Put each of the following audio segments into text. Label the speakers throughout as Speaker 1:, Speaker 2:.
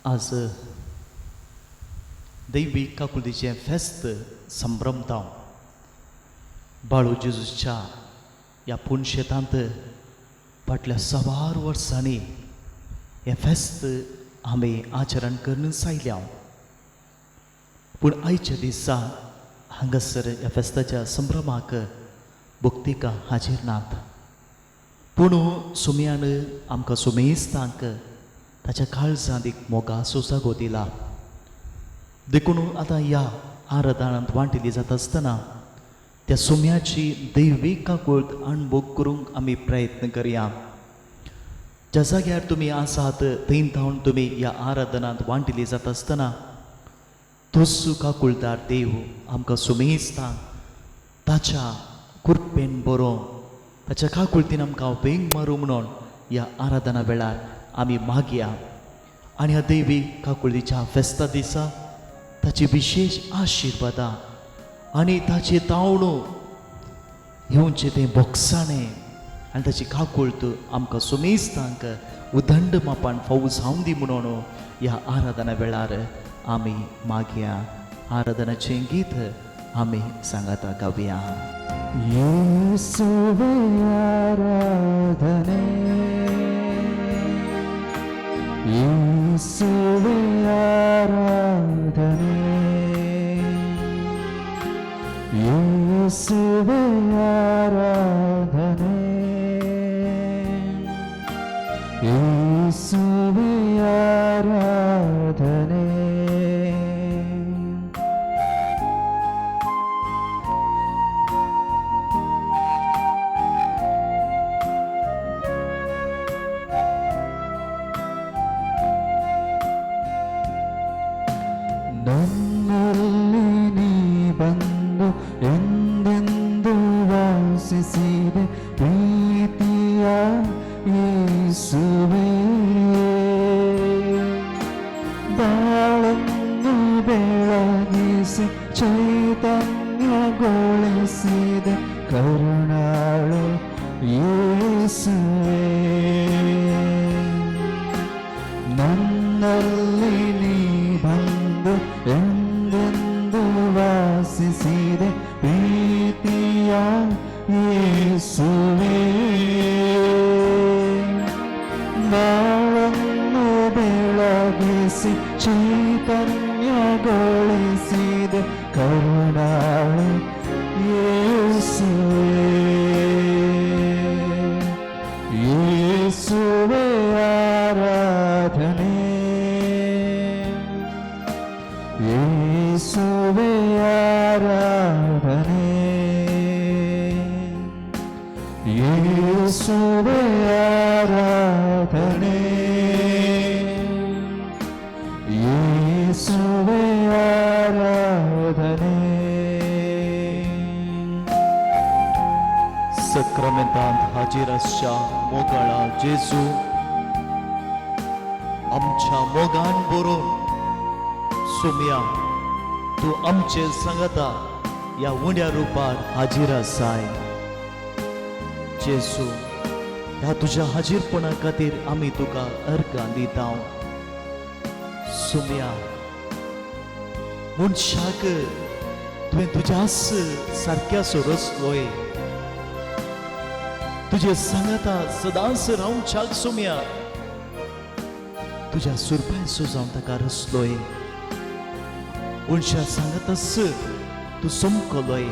Speaker 1: आज दैवी काकुळतीचें फेस्त संभ्रमता. बाळू जेजूच्या ह्या पुनशेतांत फाटल्या सवार वर्सांनी हें फेस्त आमी आचरण करूनच आयल्या. पूण आयच्या दिसा हांगासर ह्या फेस्ताच्या संभ्रमाक भक्तिका हाजीर नात. पूण सुमयान आमकां सुमेस्तांक ताच्या काळजांत एक मोगाचो जागो दिला. देखून आतां ह्या आराधनांत वांटिल्ली जाता आसतना त्या सुम्याची दैवी काकूळत अणभोग करूंक आमी प्रयत्न करया. ज्या जाग्यार तुमी आसात थंय थावन तुमी ह्या आराधनांत वांटिल्ली जाता आसतना तोच काकुळदार देव आमकां सुमेस्तांक ताच्या कृपेन बरो ताच्या काकुळतीन आमकां वेंग मारूं म्हणून ह्या आराधना वेळार आमी मागया. आनी ह्या देवी काकुळतीच्या फेस्ता दिसा ताची विशेश आशिर्वादां आनी ताचे तावणू येवचें तें बोगसाणें आनी ताची काकुळत आमकां सुमेस्तांक उदंड मापान फावो जावं दी म्हणून ह्या आराधना वेळार आमी मागया. आराधनाचें गीत आमी सांगाता गावया.
Speaker 2: येसुवे आराधने, येसुवे आराधने, येसुवे आराधने, येसुवे आराधने. ನನ್ನಲ್ಲಿ ನೀ ಬಂದು ಎಂದೆಂದು ವಾಸಿಸಿದೆ ಪ್ರೀತಿಯ ಯೇಸುವೇ, ಬಾಳನ್ನು ಬೆಳಗಿಸಿ ಚೈತನ್ಯಗೊಳಿಸಿದೆ ಕರುಣಾಳು ಯೇಸುವೇ. ನನ್ನಲ್ಲಿ ನೀ ಬಂದು ಎಂದೆಂದು ವಾಸಿಸಿದೆ ಪ್ರೀತಿಯ ಯೇಸುವೇ, ಬಾಳನ್ನು ಬೆಳಗಿಸಿ ಚೈತನ್ಯಗೊಳಿಸಿದೆ ಕರುಣಾಳು ಯೇಸುವೇ. ಯೇಸುವೇ ಆರಾಧನೆ, ಯೇಸುವೇ ಆರಾಧನೆ, ಯೇಸುವೇ ಆರಾಧನೆ, ಯೇಸುವೇ ಆರಾಧನೆ.
Speaker 1: सक्रामेंतांत हाजीर आसच्या मोगाळा जेजू, आमच्या मोगान बरोवन सुमया तूं आमचे सांगता ह्या उण्या रुपार हाजीर आसाय. जेजू, ह्या तुज्या हाजीरपणा खातीर आमी तुका अर्गां दिता. सुमया, मनशाक तुवें तुज्याच सारक्याचो रचलोय, तुजे सांगाता सदांच रावच्याक सुमया तुज्या सुरपायचो जावन ताका रचलोय. मनशा सांगाताच तूं समकलोय.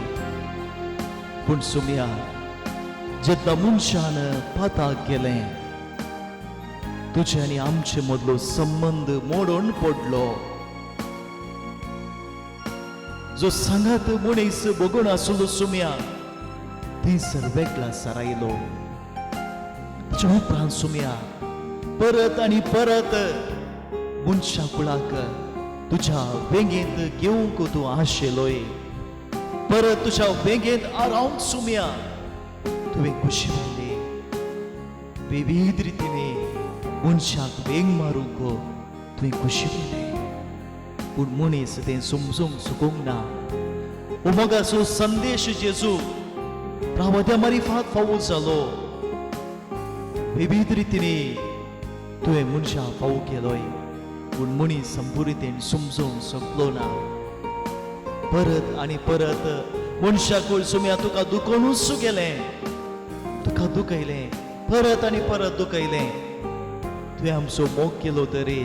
Speaker 1: पूण सुमया, जेन्ना मनशान पाताक गेलें तुजे आनी आमचे मदलो संबंद मोडून पडलो. जो सांगात मनीस बगून आसलो सुमया थंयसर वेगळा सरायलो. ताच्या उपरांत सुमया परत आनी परत मनशा कुळाक तुज्या वेंगेंत घेवंक तूं आशेलोय. परत तुज्या वेंगेंत आरावंक सुमया तुवें खुशी मेळ्ळी. विविध रितीने मनशाक वेंग मारूंक तुवें खुशी मेळ्ळी. पूण मनीस तें समजूंक चुकूंक ना. उमगाचो संदेश जेजू प्रावत्या मारिफात फावो जालो. विविध रितीने तुवें मनशाक फावो केलोय. पूण मनीस संपुरितेन समजोवंक शकलो ना. परत आनी परत मनशाकूळ सोम्या तुका दुखोवनूच गेलें, तुका दुखयलें, परत आनी परत दुखयलें. तुवें आमचो मोग केलो तरी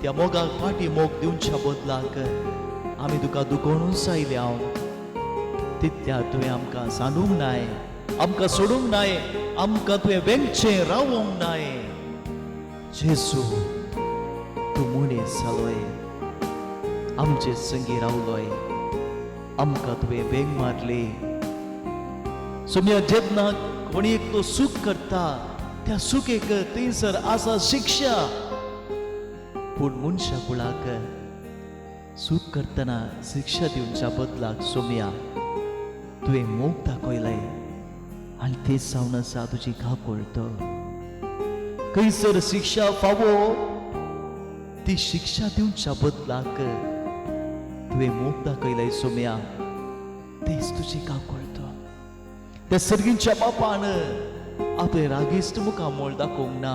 Speaker 1: त्या मोगाक फाटी मोग दिवच्या बदलाक आमी तुका दुखोवनूच आयले हांव. तितल्या तुवें आमकां सांडूंक नाय, आमकां सोडूंक नाय, आमकां तुवें वेंगचें रावोंक नाय. जेजू तूं मनीस जालोय, आमचे संगी रावलोय, आमकां तुवें वेंग मारली. सोम्या जेन्ना कोणी एक तो सूख करता त्या सुखेक थंयसर आसा शिक्षा, पूण मनशा कुळाक सूख करतना शिक्षा दिवच्या बदलाक सोम्या तुवें मोग दाखयलाय आनी तेच जावन आसा तुजी काकूळट. खंयसर शिक्षा फावो ती शिक्षा दिवच्या बदलाक तुवें मोग दाखयलाय सोम्या, तेच तुजी काकूळट. त्या सर्गींच्या बापान आपलें रागीस्ट मुखामोळ दाखोवंक ना,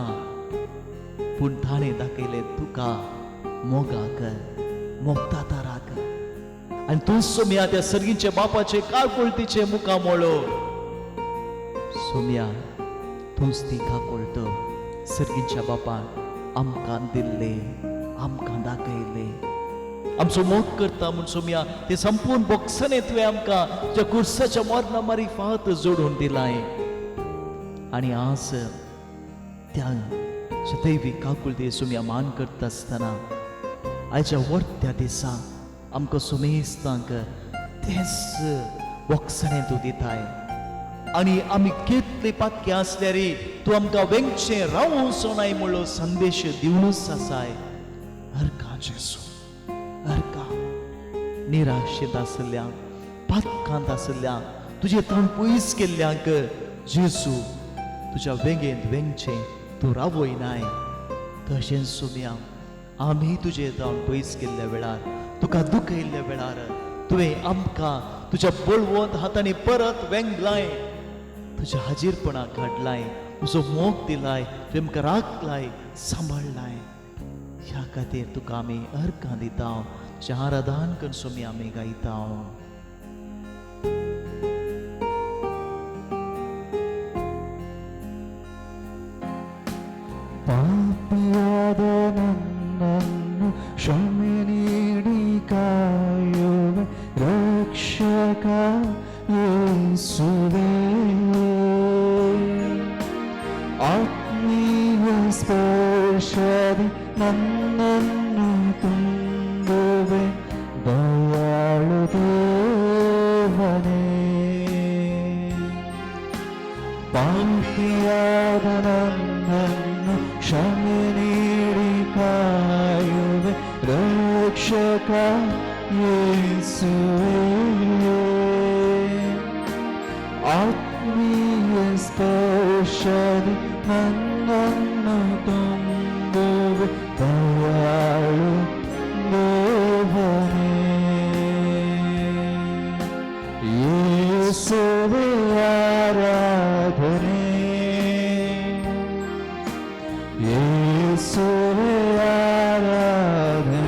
Speaker 1: पूण ताणें दाखयलें तुका मोगाक, मोगता राग. आनी तूं सोम्या त्या सर्गींच्या बापाचे काकुळटीचें मुखामोळो. सोम्या तूंच ती काकुळट सर्गींच्या बापान आमकां दिल्ले, आमकां दाखयले. आमचो मोग करता म्हूण सोम्या ते संपूर्ण बोक्सने तुवें आमकां तुज्या कुर्साच्या मरणा मारिफात जोडून दिलाय. आनी आज त्या दैवी काकुळटे सोम्या मान करता आसतना आयच्या वर्त्या दिसा आमकां सुमेस्तांक तेच बोक्सणें तूं दिताय. आनी आमी कितले पातके आसल्यार तूं आमकां वेंगचें रावूं सोनाय म्हणलो संदेश दिवनूच आसाय. अर्का जेजू, अर्का निराशेंत आशिल्ल्या, पातकांत आशिल्ल्या, तुजें तोंड पयस केल्ल्यांक जेजू तुज्या वेंगेंत वेंगचें तूं रावयनाय. तशेंच सोम्या आमी तुजें तोंड पयस केल्ल्या वेळार, तुका दुखयल्ल्या वेळार तुवें आमकां तुज्या बळवंत हातांनी परत वेंगलाय, तुज्या हाजीरपणाक हाडलाय, तुजो मोग दिलाय, तुवें आमकां राखलाय, सांबाळलाय. ह्या खातीर तुका आमी अर्कां दिता, तुजें आराधन करून सोमी आमी गायता.
Speaker 2: ಪಾಪಿಯಾದ ನನ್ನನ್ನು ಕ್ಷಮೆ ನೀಡಿ ಕಾಯುವೆ ರಕ್ಷಕ ಯೇಸುವೇ. ಆತ್ಮೀಯ ಸ್ಪರ್ಶದಿ ನನ್ನನ್ನು ತುಂಬುವೆ ದಯಾಳು ದೇವನೇ. ಪಾಪಿಯಾದ ನನ್ನನ್ನು ಕ್ಷಮೆ ನೀಡಿ ಕಾಯುವೆ ರಕ್ಷಕ ಯೇಸುವೇ. ಆತ್ಮೀಯ ಸ್ಪರ್ಶದಿ ನನ್ನನ್ನು ತುಂಬುವೆ ದಯಾಳು ದೇವನೇ. ಯೇಸುವೇ ಆರಾಧನೆ, ಯೇಸುವೇ ಆರಾಧನೆ,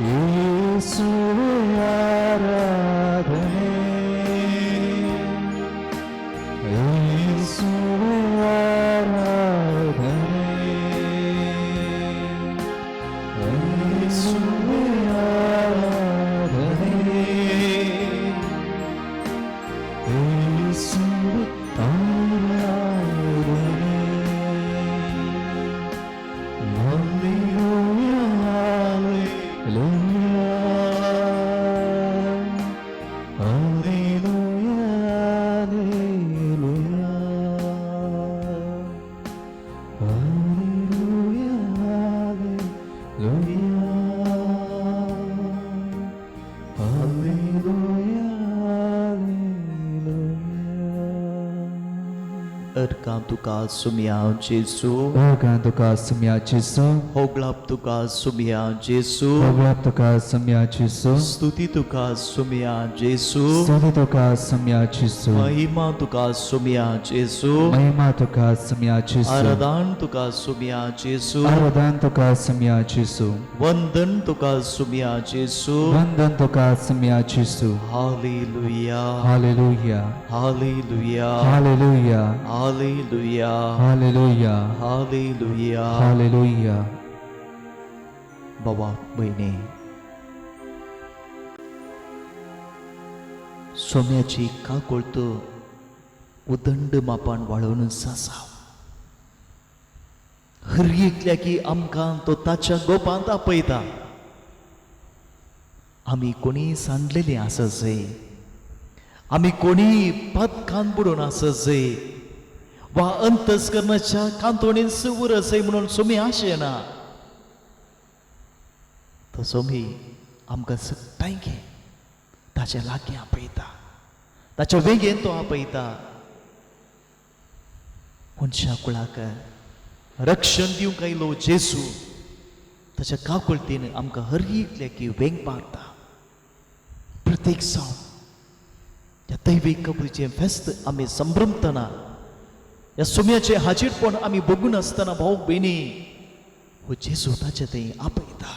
Speaker 2: ಯೇಸುವೇ ಆರಾಧನೆ, ಯೇಸುವೇ ಆರಾಧನೆ.
Speaker 1: अर्कां तुका सुमया जेजू,
Speaker 2: अर्गां तुका सुमया जेजू,
Speaker 1: होगळाप तुका सुमया जेजू,
Speaker 2: होगळाप तुका सुमया जेजू,
Speaker 1: स्तुती तुका सुमया जेजू,
Speaker 2: स्तुती तुका सुमया जेजू,
Speaker 1: महिमा तुका सुमया जेजू,
Speaker 2: महिमा तुका सुमया जेजू,
Speaker 1: आराधन तुका सुमया जेजू,
Speaker 2: आराधन तुका सुमया जेजू,
Speaker 1: वंदन तुका सुमया जेजू।
Speaker 2: वंदन तुका सुमया जेजू।
Speaker 1: Hallelujah,
Speaker 2: hallelujah,
Speaker 1: hallelujah,
Speaker 2: hallelujah,
Speaker 1: hallelujah,
Speaker 2: hallelujah,
Speaker 1: hallelujah.
Speaker 2: Hallelujah.
Speaker 1: बाबा भयणी, सोम्याची काकूळत उदंड मापान वाळोवनच आसा। हर एकल्या की आमकां तो ताच्या गोपांत आपयता। आमी कोणी सांडलेली आसत जाय, आमी कोणी पदकान बुडोवन आसत जाय वा अंतस्करणाच्या कांतोणीन सुवूर आसय म्हणून सोमी आशेना, तो सोमी आमकां सगळ्यांक ताच्या लागीं आपयता, ताच्या वेगेन तो आपयता। मनशा कुळाक रक्षण दिवंक आयलो जेजू ताच्या काकुळतीन आमकां हर एकल्याक वेंग मारता। प्रत्येक सावन ह्या दैवीक कबरीचें फेस्त आमी संभ्रमतना, ह्या सुम्याचें हाजीरपण आमी बघून आसतना भाव भयणी, हो जेजू ताचे थंय आपयता।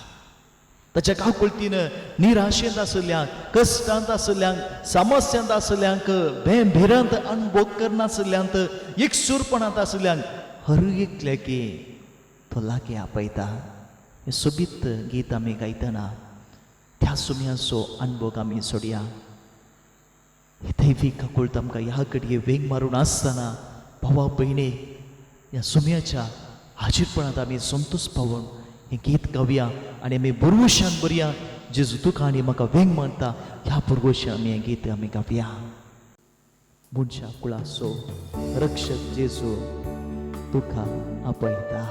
Speaker 1: ताच्या काकुळतीन निराशेंत आशिल्ल्यांक, कश्टांत आशिल्ल्यांक, समस्यांत आशिल्ल्यांक, भिरांत अनुभव करनाशिल्ल्यांत, एकसूरपणांत आशिल्ल्यांक हर एकल्याक तो लागीं आपयता। हें सोबीत गीत आमी गायतना त्या सुम्याचो अनुभव आमी सोडया। ही दैवीक काकुळत आमकां ह्या घडये वेंग मारून आसतना भावा भयणी, ह्या सुम्याच्या हाजीरपणांत आमी संतोश पावून हें गीत गावया आनी आमी बुरवशान बरया, जेजू तुका आनी म्हाका वेंग मारता, ह्या बुरवशान आमी हें गीत आमी गावया। मनशा कुळाचो रक्षक जेजू तुका आपयता।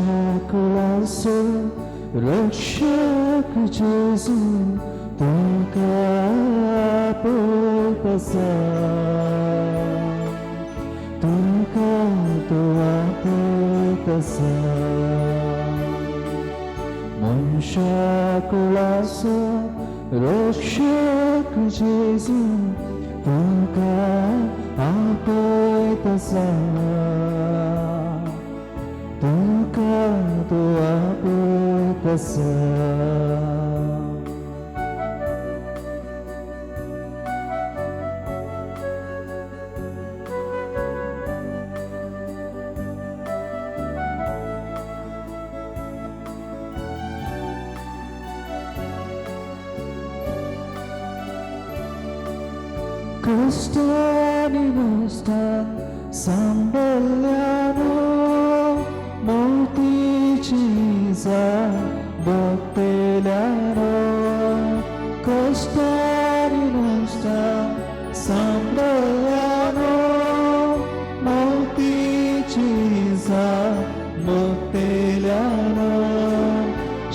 Speaker 2: मनशाकुळाचो रक्षक जेजू तुका आपयता, तुका तो आपयता। मनशाकुळाचो रक्षक जेजू तुका आपयता, तुका तो आपयता। कश्टांनी नश्टान सांबल्यानो मोतीची भोगतेल्यानो, कश्टांनी नश्टान सांबल्यानो मोतीची भोगतेल्यानो,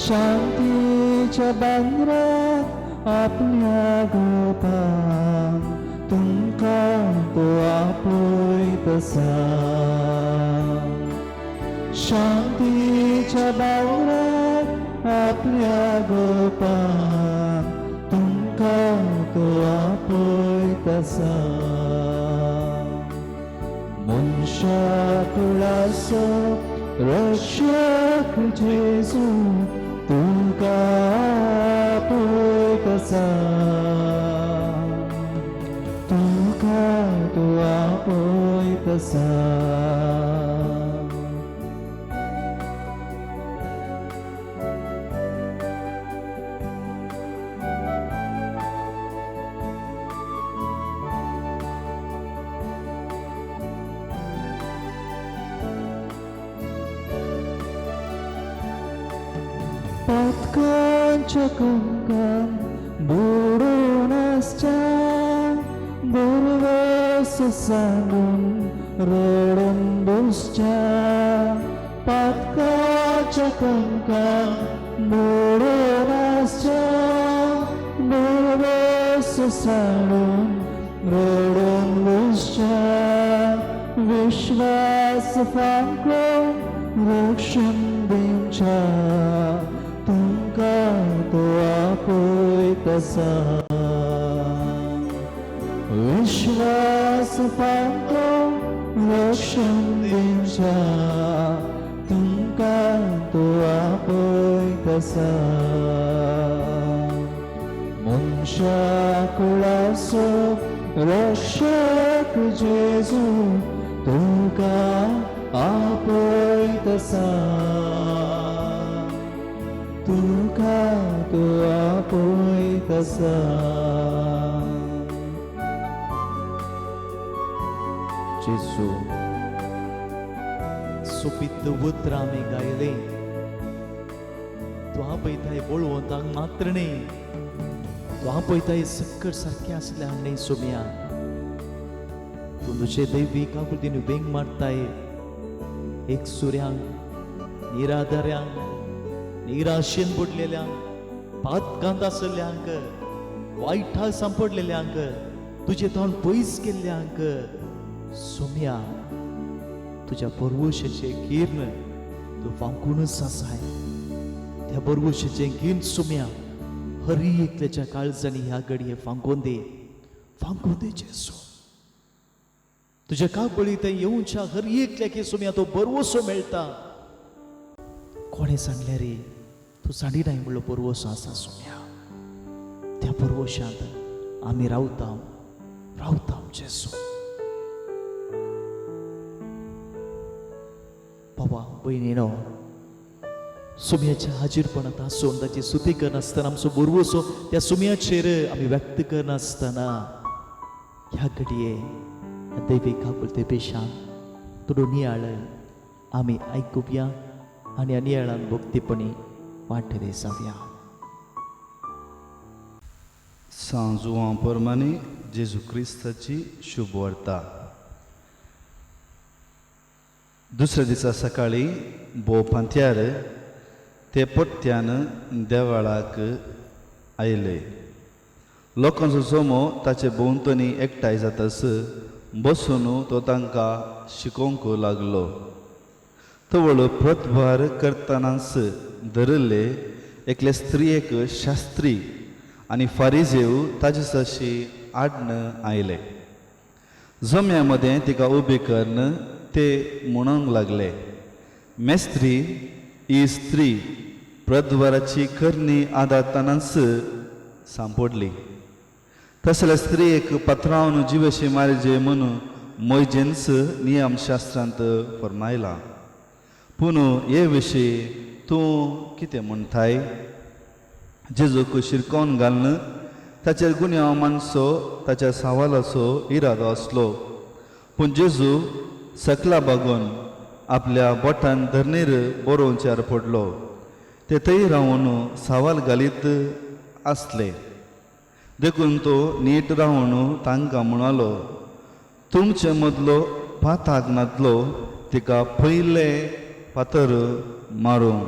Speaker 2: शांतीच्या बांद्रात आपल्या गोपान तुमकां तो आपयता, शांतीच्या बावरात आपल्या गोपान तुमकां तो आपयता। मनशाकुळाचो रक्षक जेजू तुका आपयता, तुका तो आपयता। पातकांच्या कुंकान बुडून आसच्या दुर्वेस सांगून रडून बसच्या पातकाच्या कंकाक मोडून आसच्या दुर्वेस सांगून रडून बसच्या विश्वास फांको रक्षण दिवच्या तुमकां तो आपयत आसा विश्वास फांको रक्षण दिवच्या तुमकां तो आपयत आसा मनशा कुळाचो रक्षक जेजू तुका आपयत आसा तुका तो आपयत आसा.
Speaker 1: जेजू सोपीत उतरां आमी गायलें तूं आपयताय बळवंतांक मात्र न्ही तूं आपयताय सक्कर सारकें आसलें न्ही सोम्या तूं तुजे दैवी काकुळतीन वेंग मारताय एक सुऱ्यांक निराधाऱ्यांक निराशेन बुडलेल्यांक पातकांत आसल्ल्यांक वायटाक सांपडलेल्यांक तुजें तोंड पयस केल्ल्यांक सोम्या तुज्या बरवशाचें किर्ण तूं फांकूनच आसाय. त्या बरवशाचें किर्ण सोम्या हर एकल्याच्या काळजांनी ह्या घडये फांकोन दे फांकोन दे जेजू. तुज्या काबळी थंय येवच्या हर एकल्याक सोम्या तो बरवसो मेळटा. कोणें सांगलें रे तूं जाणिनाय म्हणलो बरवसो आसा सोम्या. त्या बरवशांत आमी रावता रावता जेजू. बाबा भयणीनो सुम्याच्या हाजीरपणांत आसून ताची सुती करनासतना आमचो बरवसो त्या सुम्याचेर आमी व्यक्त करनासतना ह्या घडये ह्या दैवी काकुळते पेशान थोडो नियाळ आमी आयकुया आनी ह्या नियाळान भक्तीपणी वांटेले जावया.
Speaker 3: सांव जुवांव प्रमाणे जेजू क्रिस्ताची शुभ वार्ता. दुसऱ्या दिसा सकाळीं भोव पांथ्यार ते परत्यान देवळाक आयले. लोकांचो जमो ताचे भोंवतणी एकठांय जातास बसून तो तांकां शिकोवंक लागलो. तवळ प्रतभार करतनाच धरिल्ले एकले स्त्रियेक शास्त्री आनी फारिजेव ताजे सरशी आडन आयले. जम्या मदें तिका उबी करून ते म्हणूंक लागले, मेस्त्री ही स्त्री प्रद्वाराची करणी आदारतनाच सांपडली. तसल्या स्त्रियेक पत्रावन जिवेशी मारिजे म्हणून मोयजेन्स नियमशास्त्रांत फर्मायला. पूण हे विशीं तूं कितें म्हणटाय? जेजूक शिरकोवन घालून ताचेर गुन्यांव मानचो ताच्या सवालाचो इरादो आसलो. पूण जेजू सकला बागोवन आपल्या बोटान धरणीर बरोवच्यार पडलो. ते थंय रावन सवाल घालीत आसले. देखून तो नीट रावन तांकां म्हणालो, तुमचे मदलो पाताक नातलो तिका पयले फातर मारूं.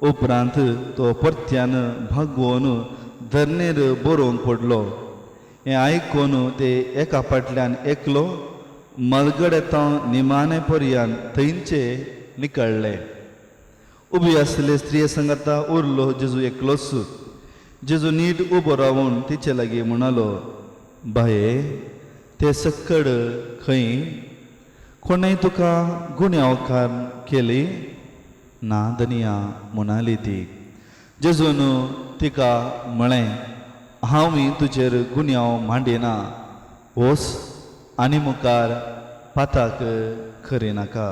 Speaker 3: उपरांत तो परत्यान भागोवन धरणीर बरोवंक पडलो. हें आयकून ते एका फाटल्यान एकलो मलगडेतां निमाणे पर्यान थंयचे निकळ्ळे. उबी आसले स्त्रिये सांगाता उरलो जेजू एकलोच. जेजू नीट उबो रावन तिचे लागीं म्हणालो, बाये ते सक्कड खंय? कोणें तुका गुन्यांवकार केली? ना धनिया म्हणाली ती. जेजून तिका म्हळें, हांवूय तुजेर गुन्यांव मांडिना, वच आनी मुखार पाताक करिनाका.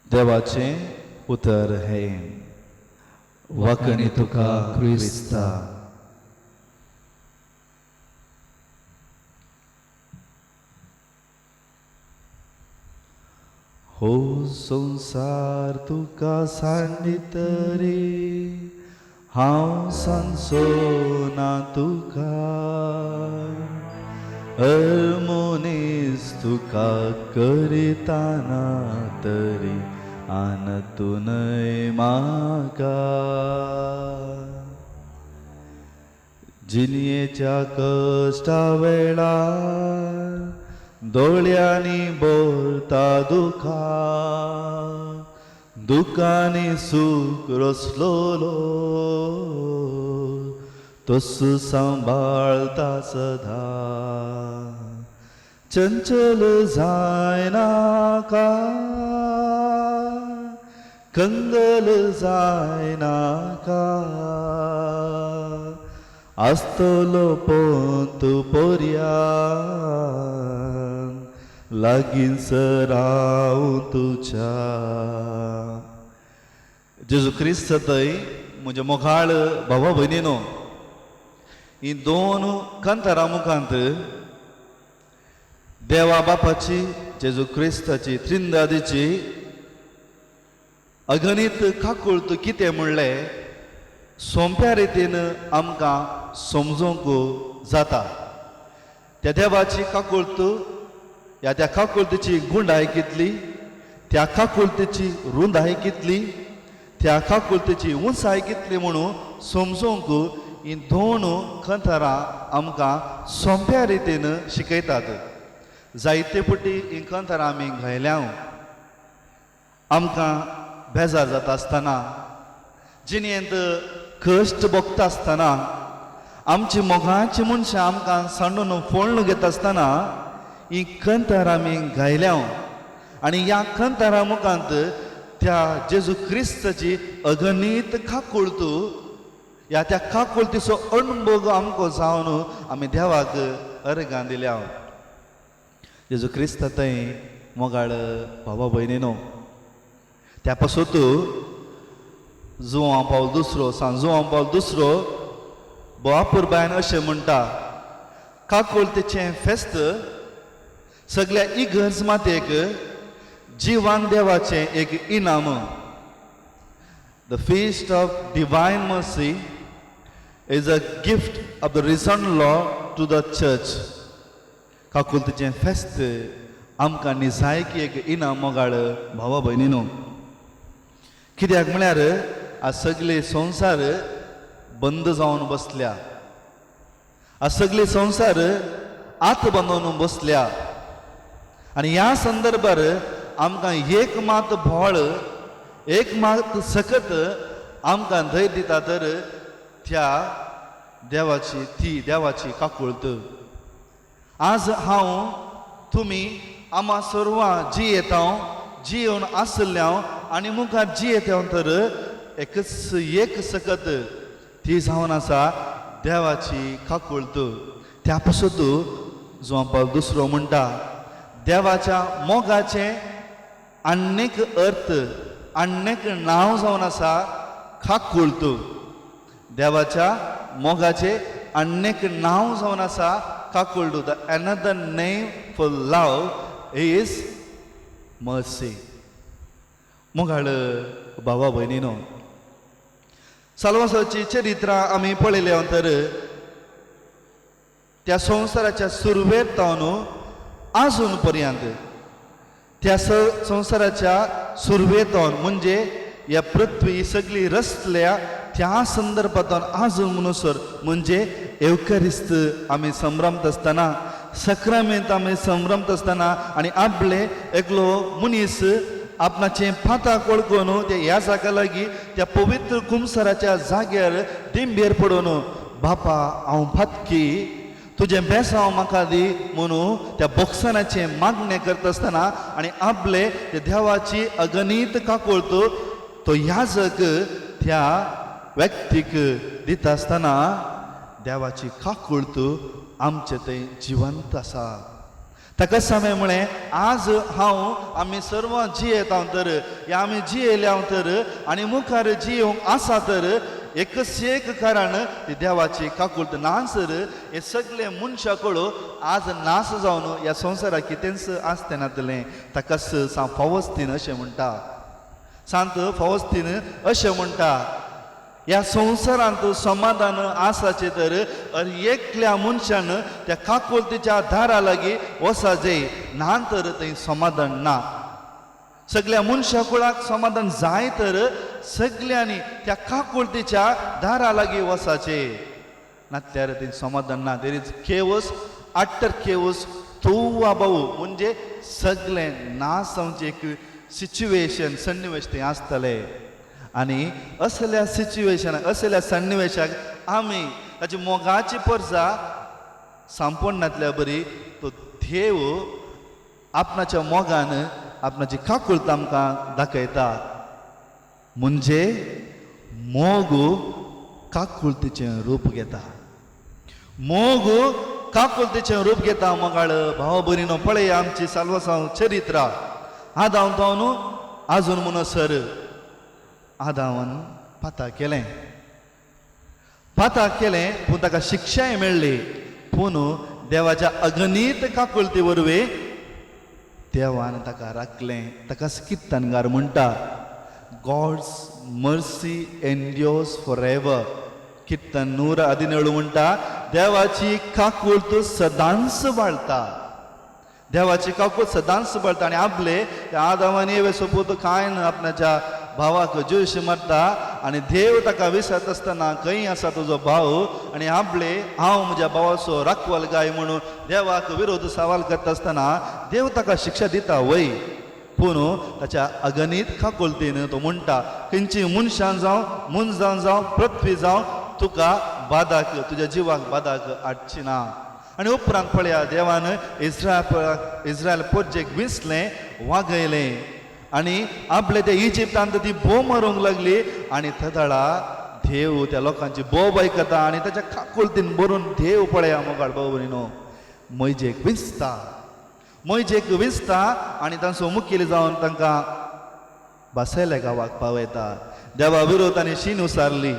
Speaker 3: देवाचें उतर हें. वाकणी तुका क्रिस्ता. हो संवसार तुका सांडीत तरी हांव सांजचो ना तुका, हर मनीस तुका करिताना तरी आन तूं न्हय म्हाका. जिणयेच्या कश्टा वेळार दोळ्यांनी भरता दुखां, दुखांनी सूख रसलोलो तस सांबाळता सदां. चंचल जायनाका, कंगल जायनाका, आसतलो पंत पोरयान लागीं सराव तुज्या. जेजू क्रिस्त थंय म्हज्या मोगाळ भावा भयणीनो, ही दोन कांतारां मुखांत देवा बापाची, जेजू क्रिस्ताची, त्रिंदादीची अगणीत काकुळत कितें म्हणलें सोंप्या रितीन आमकां समजूंक जाता. त्या देवाची काकुळत ह्या त्या काकुळतीची गुंडाय कितली, त्या काकुळतीची रुंदाय कितली, त्या काकुळतीची उंचाय कितली म्हणून समजूंक ही दोन कंथारां आमकां सोंप्या रितीन शिकयतात. जायते पटी ही कंथारां आमी घायल्या. आमकां बेजार जाता आसतना, जिणेंत कश्ट भोगता आसतना, आमची मोगाची मनशां आमकां सांडून फोळ्ण घेता आसतना ही कंतार आमी गायल्या. आनी ह्या कंतारा मुखांत त्या जेजू क्रिस्ताची अगणीत काकुळत, ह्या त्या काकुळतीचो अणभोग आमकां जावन आमी देवाक अर्गां दिल्या. जेजू क्रिस्त थंय मोगाळ भावा भयणीनो, त्या पासत जुवां पावल दुसरो, सांत जुवां पावल दुसरो बोवापुरबायन अशें म्हणटा, काकुळतेचें फेस्त सगल्या इगर्ज मातेक जिवान देवाचें एक इनाम. The feast of divine mercy is a gift of the risen Lord to the church. काकुळतेचें फेस्त आमकां निजायकी एक इनाम मोगाळ भावा भयणीनो. कित्याक म्हळ्यार आज सगळे संवसार बंद जावन बसल्या, आज सगळे संवसार आत बांदून बसल्या. आनी ह्या संदर्भार आमकां एक मात भोळ, एक मात सकत आमकां धैर्य दिता तर त्या देवाची, ती देवाची काकुळत. आज हांव तुमी आमा सर्वां जियेता, जियेवन आसल्या आनी मुखार जियेता तर एकच एक सकत ती जावन आसा देवाची काकुळत. त्या पासत जुवां पावल दुसरो म्हणटा, देवाच्या मोगाचें आन्नेक अर्थ, आन्नेक नांव जावन आसा काकुळत. देवाच्या मोगाचें आन्नेक नांव जावन आसा काकुळत. The another name for love is mercy. मोगाळ भावा भयणीनो, साल्वासाची चरित्रां आमी पळयल्या तर त्या संवसाराच्या सुरवेक तावन आजून पर्यंत, त्या संवसाराच्या सुरवेक तावन म्हणजे ह्या पृथ्वी सगळी रचल्या त्या संदर्भात आजून म्हणसर, म्हणजे एवकरिस्त आमी संभ्रमत आसतना, सक्रामेंत आमी संभ्रमत आसतना आनी आपले एकलो मनीस आपणाचें पाताक वळखून त्या ह्या जाग्या लागीं त्या पवित्र कुमसराच्या जाग्यार दिंबेर पडून, बापा हांव पातकी, तुजें बेसांव म्हाका दी म्हणून त्या बोक्सनाचें मागणें करता आसतना आनी आपले ते देवाची अगणीत काकुळत तो याजक त्या व्यक्तीक दिता आसतना देवाची काकुळत आमचें थंय जिवंत आसा. ताका हांवें म्हळें, आज हांव आमी सर्वां जियेता तर, ह्या आमी जियेल्या तर आनी मुखार जियेवंक आसा तर एकच एक कारण ती देवाची काकुळट नासर हे सगळे मनशा कळो आज नास जावन ह्या संवसाराक कितेंच आसतें नातलें. ताकाच सांत फावस्तीन अशें म्हणटा, सांत फावस्तीन अशें म्हणटा, ह्या संवसारांत समाधान आसाचें तर एकल्या मनशान त्या काकुळतीच्या दारा लागीं वचा जाय, ना तर थंय समाधान ना. सगल्या मनशा कुळाक समाधान जाय तर सगल्यांनी त्या काकुळतीच्या दारा लागीं वचाचें, नातल्यार थंय समाधान ना. There is chaos, utter chaos, तोवा भाऊ, म्हणजे सगळें नाश जावचें एक सिच्युएशन सन्निवेश थंय आसतलें. आनी असल्या सिच्युएशनाक असल्या सन्निवेशाक आमी ताची मोगाची परजा सांपोवन नातल्या बरी तो देव आपणाच्या मोगान आपणाची काकुळत आमकां दाखयता. म्हणजे मोग काकुळतीचें रूप घेता, मोग काकुळतीचें रूप घेता. मोगाळ भाव भयणीनो पळय आमची साल्वासांव चरित्रा आदांव जावन आजून म्हणसर आदावान पाता केलें, पाता केलें पूण ताका शिक्षाय मेळ्ळी. पूण देवाच्या अगणीत काकुळती वरवीं देवान ताका राखलें. ताका कित्तनगार म्हणटा, God's mercy endures forever. कित्तन 117 म्हणटा, देवाची काकुळत सदांच बाळता, देवाची काकुळत सदांच बाळता. आनी आपले त्या आदावान येवे सोपूत कांय ना आपणाच्या भावाक जोश मारता आनी देव ताका विसरता आसतना खंय आसा तुजो भाव, आनी आपले हांव म्हज्या भावाचो राखवल गाय म्हणून देवाक विरोध सवाल करता आसतना देव ताका शिक्षा दिता वय. पूण ताच्या अगणीत काकुळतीन तो म्हणटा, खंयची मनशान जावं मनजान जावं पृथ्वी जावं तुका बादाक तुज्या जिवाक बादाक हाडची ना. आनी उपरांत पळया देवान इस्रायल पोरजेक विसलें वागयलें आनी आपले ते इजिप्तांत ती बोब मारूंक लागली. आनी थदळा देव त्या लोकांची बोब आयकता आनी ताच्या काकुळतीन भरून देव पळया मोगाळ भाव भयणीनो मैजेक विसता, मैजेक विसता आनी तांचो मुखेली जावन तांकां बसयल्या गांवाक पावयता. देवा विरोध आनी शीन उसारली,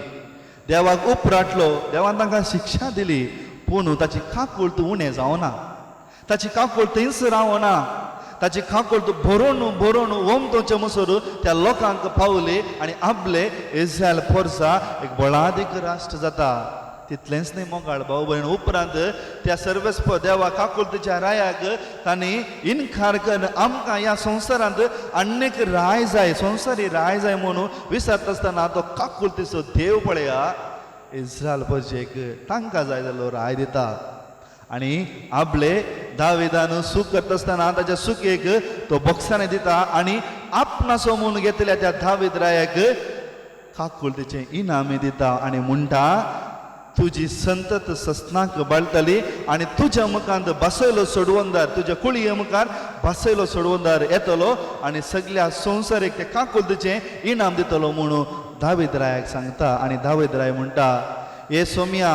Speaker 3: देवाक उपराटलो, देवान तांकां शिक्षा दिली. पूण ताची काकुळत उणें जावना, ताची काकुळत थंयच रावना, ताची काकुळत भरून भरून ओमतोचे मुसर त्या लोकांक पावली आनी आपले इस्रायल पोरसा एक बळादीक राष्ट्र जाता. तितलेंच न्हय मोगाळ भाव भयण, उपरांत त्या सर्वेस्प देवा काकुळतीच्या रायाक तांणी इनकार करून आमकां ह्या संवसारांत आनीक राय जाय, संवसारी राय जाय म्हणून विसरता आसतना तो काकुळतीचो देव पळया इस्रायल पोरजेक तांकां जाय जालो राय दिता. आनी आपले दाविदान सूख करता आसतना ताच्या सुकेक तो बोक्सांनी दिता आनी आपणाचो म्हूण घेतल्या त्या दावीद रायाक काकुळतीचें इनामी दिता आनी म्हणटा, तुजी संतत सस्नाक बाळटली आनी तुज्या मुखांत बसयलो सोडवंदार, तुज्या कुळये मुखार बसयलो सोडवंदार येतलो आनी सगल्या संवसारीक ते काकुळतीचें इनाम दितलो म्हणून दावीद रायाक सांगता. आनी दावीद राय म्हणटा, हे सोम्या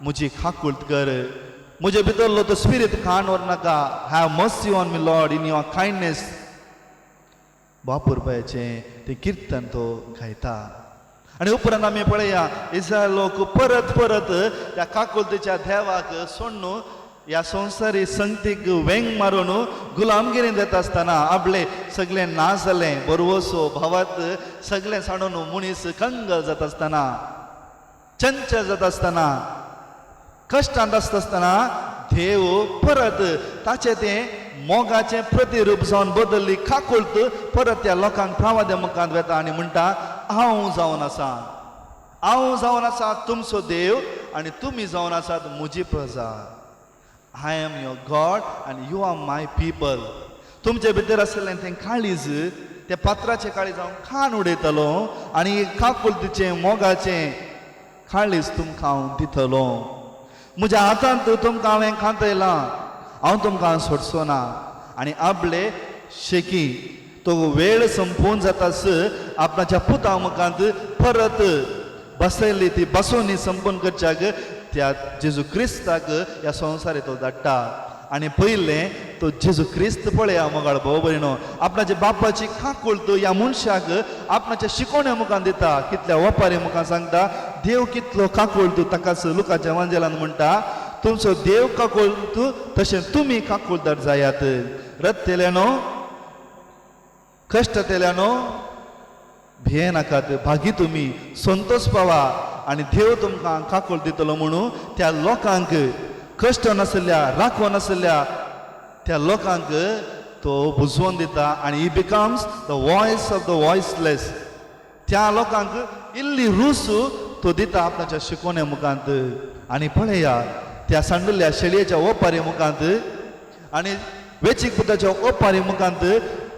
Speaker 3: म्हजी काकुळत कर, म्हजे भितरलो तो स्पिरीत खाण व्हर नाका, have mercy on me Lord in your kindness. बापूर रुपयाचें तें किर्तन तो गायता. आनी उपरांत आमी पळया इस्रायल लोक परत परत त्या काकुळतीच्या देवाक सोडून ह्या संवसारी संगतीक वेंग मारून गुलामगिरींत येता आसतना आपले सगळें ना जालें, बरवसो भावात सगळें सांडून मनीस कंगल जाता आसतना, चंचल जाता आसतना, कश्टांत आसता आसतना देव परत ताचें तें मोगाचें प्रतिरूप जावन बदल्ली काकुळत परत त्या लोकांक प्रावाद्या मुखांत वेता आनी म्हणटा, हांव जावन आसा, हांव जावन आसा तुमचो देव आनी तुमी जावन आसात म्हजी प्रजा. I am your God आनी you are my people. तुमचे भितर आशिल्लें तें काळीज, त्या पात्राचें काळीज हांव खाण उडयतलो आनी काकुळतीचें मोगाचें काळीज तुमकां हांव दितलो. म्हज्या हातांत तुमकां हांवें खांतयलां, हांव तुमकां सोडचो ना. आनी आपले शेकी तो वेळ संपोवन जातास आपणाच्या पुता मुखांत परत बसयल्ली ती बसोवणी संपन्न करच्याक त्या जेजू क्रिस्ताक ह्या संवसार तो धाडटा. आनी पयलें तो जेजू क्रिस्त पळया मोगाळ भाव भयणो आपणाच्या बापाची काकुळत ह्या मनशाक आपणाच्या शिकोवण्या मुखान दिता. कितल्या वपारी मुखान सांगता देव कितलो काकुळत ताकाच लुकाच्या वांजेलान म्हणटा तुमचो देव काकुळत तशें तुमी काकुळदार जायात. रत्तेल्यानो कश्टतेल्यानो भिये नाकात, भागी तुमी संतोष पावा आनी देव तुमकां काकुळ दितलो म्हणून त्या लोकांक कश्ट नासल्या राखो नासल्या त्या लोकांक तो बुजवून दिता आनी he becomes the voice of the voiceless. त्या लोकांक इल्ली रूस तो दिता आपणाच्या शिकोवण्या मुखांत. आनी पळया त्या सांडुल्ल्या शेळयेच्या ओपारी मुखांत आनी वेचीक पुताच्या ओपारी मुखांत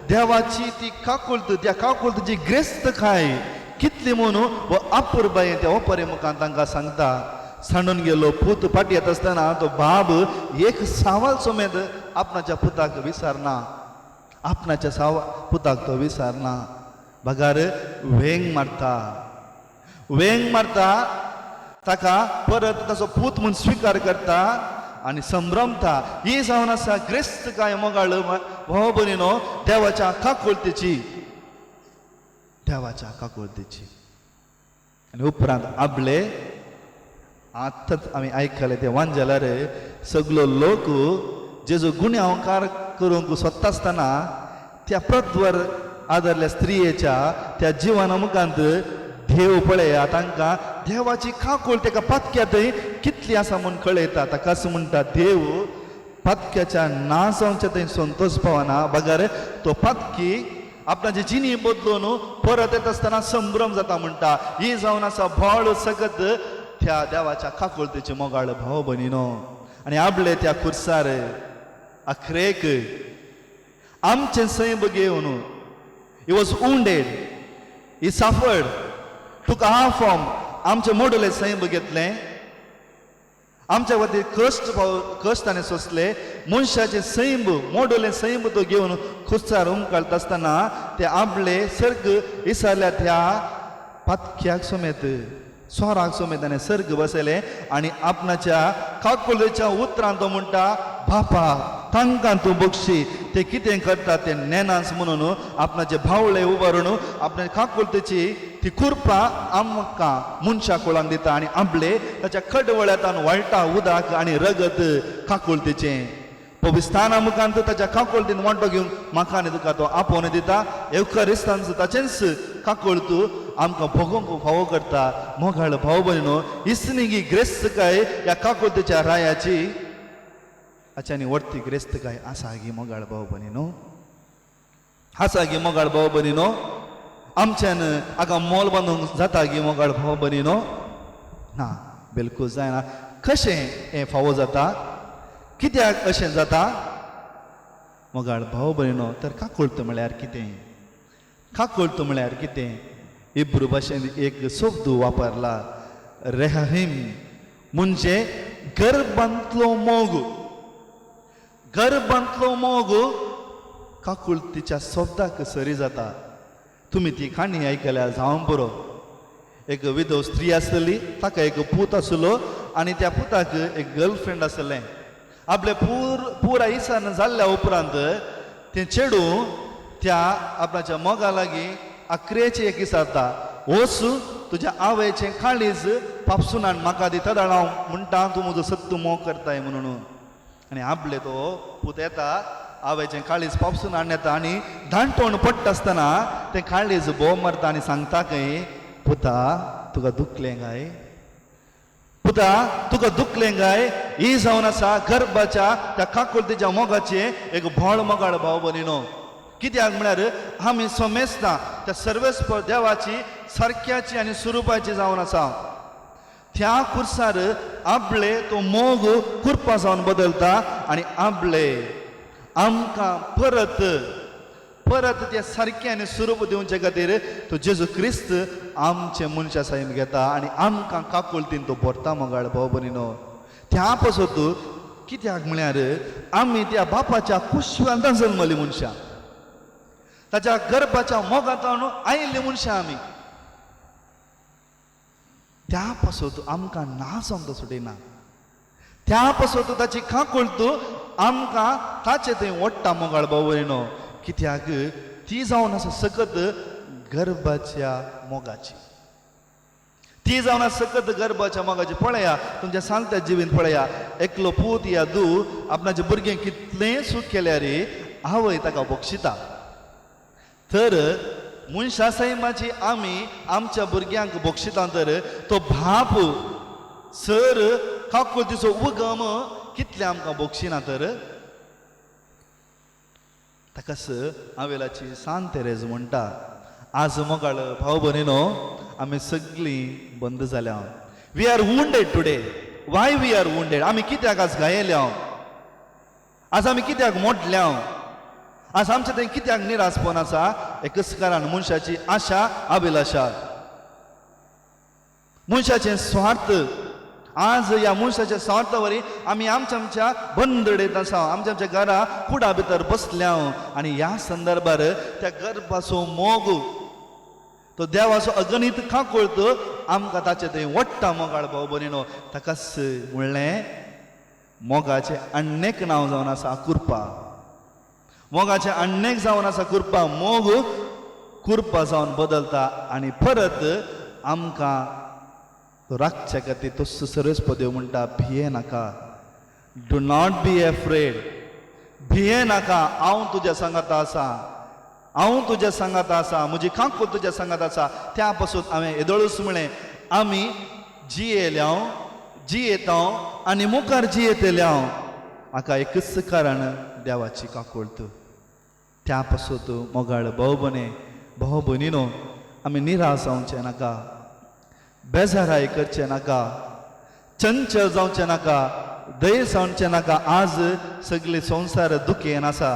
Speaker 3: देवाची ती काकुळत, त्या काकुळतीची ग्रेस्त खाय कितली म्हणून व अपुरबायेन त्या ओपारी मुखांत तांकां सांगता. सांडून गेलो पूत फाटी येता आसतना तो बाब एक सावाल समेत आपणाच्या पुताक विसरना, आपणाच्या सावा पुताक तो विसरना, बगार वेंग मारता, वेंग मारता ताका परत ताचो पूत म्हूण स्विकार करता आनी संभ्रमता. ही जावन आसा ग्रेस्त काय मोगाळ भाव भयणीनो देवाच्या काकुळतेची, देवाच्या काकुळतेची. आनी उपरांत आपले आतांच आमी आयकले ते वांजेलार सगलो लोक जेजो गुन्यांवकार करूंक सोदता आसतना त्या प्रत्वर आदरल्या स्त्रियेच्या त्या जिवना मुखांत देव पळया तांकां देवाची काकूळ तेका पातक्यांतय कितली आसा म्हूण कळयता. ताकाच म्हणटा देव पातक्याच्या ना जावच्या थंय संतोष पावना बगर तो पातकी आपणाची जिणी बदलून परत येता आसतना संभ्रम जाता म्हणटा. ही जावन आसा भोळ सगत त्या देवाच्या काकुळतेचे मोगाळ भाव भयणीनो. आनी आपले त्या खुर्सार अखरेक आमचें सैम घेवन he was wounded, he suffered, took our form. आमचें मोडले सैम घेतलें, आमच्या खातीर कश्ट कश्ट ताणें सोंसले. मनशाचें सैम मोडलें सैम तो घेवन खुर्सार उमकाळता आसतना ते आपले सर्ग विसरल्या त्या पातक्याक समेत सोराक समेत ताणें सर्ग बसयलें आनी आपणाच्या काकुळेच्या उतरान तो म्हणटा बापा तांकां तूं बक्षी, ते कितें करता तें नेनाच म्हणून आपणाचे भावळे उबारून आपल्या काकुळतेची ती कुरपा आमकां मनशा कुळांक दिता आनी आपले ताच्या खडवळ्यांत वाळटा उदक आनी रगत काकुळतेचें पविस्थाना मुखांत ताच्या काकुळतीन वांटो घेवन म्हाका आनी तुका तो आपोवन दिता. एवखरिस्तांचो ताचेंच काकुळत आमकां भोगोवंक फावो करता. मोगाळ भाव भयणो इसनी ग्रेस्तकाय ह्या काकुळतेच्या रायाची आनी व्हडती ग्रेस्तकाय आसा गी मोगाळ भाव भयणीनो, आसा गी मोगाळ भाव भयणीनो. आमच्यान हाका मोल बांदूंक जाता गी मोगाळ भाव भयणीनो? ना, बिलकूल जायना. कशें हें फावो जाता, कित्याक अशें जाता मोगाळ भाव भयणीनो? तर काकुळत म्हळ्यार कितें? काकुळत म्हळ्यार कितें? हिब्रू भाशेन एक शब्द वापरला रेहहीम, म्हणजे गर्भांतलो मोग. गर्भांतलो मोग काकुळतीच्या शब्दाक सरी जाता. तुमी ती काणी आयकल्या जावं पुरो. एक विधव स्त्री आसली, ताका एक पूत आसलो आनी त्या पुताक एक गर्लफ्रेंड आसलें. आपले पुरा इसान जाल्ल्या उपरांत तें चेडूं त्या आपणाच्या मोगा लागीं आक्रेचें एक विचारता, वच तुज्या आवयचें काळीज पापसुनान म्हाका दिता जाणां हांव म्हणटा तूं म्हजो सत्त मोग करताय म्हणून. आनी आपले तो पूत येता आवयचें काळीज पापसून हाडून येता आनी दांटोण पडटा आसतना तें काळीज बोव मारता आनी सांगता खंय, पुता तुका दुखलें काय? पुता तुका दुखलें काय? ही जावन आसा गर्भाच्या त्या काकुळतीच्या मोगाचें एक भोळ मोगाळ भाव भयणीनो. कित्याक म्हळ्यार आमी समेस्तां त्या सर्वेस्पर देवाची सारक्याची आनी स्वरुपाची जावन आसा. त्या खुर्सार आपले तो मोग कुरपा जावन बदलता आनी आपले आमकां परत परत त्या सारकें आनी स्वरूप दिवचे खातीर तो जेजू क्रिस्त आमचे मनशा सैम घेता आनी आमकां काकुळतीन तो भरता मोगाळ भाव भयणीनो. त्या पासत कित्याक म्हळ्यार आमी त्या बापाच्या कुशवांतान जल्मली मनशां, ताच्या गर्भाच्या मोगांत आयिल्ली मनशां आमी. त्या पासत आमकां ना जावंक तो सुटिना. त्या पासत ताची काकुळत आमकां ताचे थंय वडटा मोगाळ भाव भयणीनो. कित्याक ती जावन आसा सकत गर्भाच्या मोगाची, ती जावन आसा सकत गर्भाच्या मोगाची. पळया तुमच्या सांगता जिवीन पळया, एकलो पूत या दू आपणाचे भुरगें कितलें सूख केल्यार आवय ताका बक्षिता. तर मनशा सैमाची आमी आमच्या भुरग्यांक बक्षिता तर तो बाप सर काकुळतीचो उगम कितले आमकां बक्षिना तर ताकाच आवेलाची सांत तेरेज म्हणटा. आज मोगाळ भाव भयणीनो आमी सगळीं बंद जाल्या. We are wounded today. Why we are wounded? आमी कित्याक आज घायेल्या? आज आमी कित्याक मोडल्या? आज आमचें थंय कित्याक निरासपण आसा? एकच कारण, मनशाची आशा अभिलाशा, मनशाचें स्वार्थ. आज ह्या मनशाच्या स्वार्था वरी आमी आमच्या आमच्या बंदडेत आसा, आमच्या आमच्या घरा कुडा भितर बसल्या. आनी ह्या संदर्भार त्या गर्भाचो मोग, तो देवाचो अगणीत काकुळत आमकां ताचे थंय वडटा मोगाळ भाव भयणीनो. ताकाच म्हणलें मोगाचें आन्नेक नांव जावन आसा कुर्पा. मोगाचें आन्नेक जावन आसा कुर्पा. मोग कुर्पा जावन बदलता आनी परत आमकां तो राखच्या खातीर तो सरस्पदेव देव म्हणटा, भिये नाका, do not be afraid, भिये नाका, हांव तुज्या सांगाता आसा, हांव तुज्या सांगाता आसा, म्हजी काकूळ तुज्या सांगात आसा. त्या पासून हांवें येदोळूच म्हळें, आमी जियेल्या, जियेता आनी मुखार जियेतल्या हाका एकच कारण, देवाची काकुळत. त्या पासून मोगाळ भाव भयणे भाव भयणीनो आमी निराश जावचें नाका, बेजाराय करचें नाका, चंचल जावचें नाका, धैर्य जावचें नाका. आज सगळे संवसार दुखेन आसा,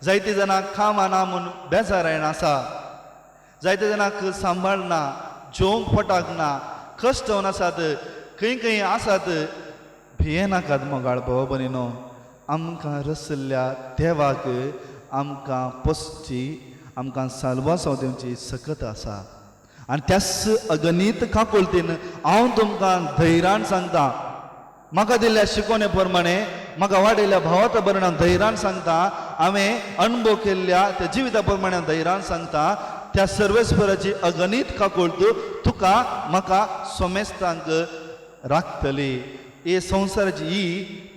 Speaker 3: जायते जाणां कामां ना म्हूण बेजारायन आसा, जायते जाणांक सांबाळना, जेवंक पोटाक ना, कश्ट जावन आसात, खंय खंय आसात. भिये नाकात मोगाळ भाव भयणीनो, आमकां रसल्ल्या देवाक आमकां पोसची, आमकां साल्वासांव दिवची सकत आसा. आनी त्याच अगणीत काकुळतीन हांव तुमकां धैर्यान सांगता, म्हाका दिल्ल्या शिकवणे प्रमाणे, म्हाका वाडयल्ल्या भावाच्या बरणान धैर्यान सांगता, हांवें अणभव केल्ल्या त्या जिविता प्रमाणे धैर्यान सांगता, त्या सर्वेस्पराची अगणीत काकुळत तुका म्हाका सोमेस्तांक राखतली. हे संवसाराची ही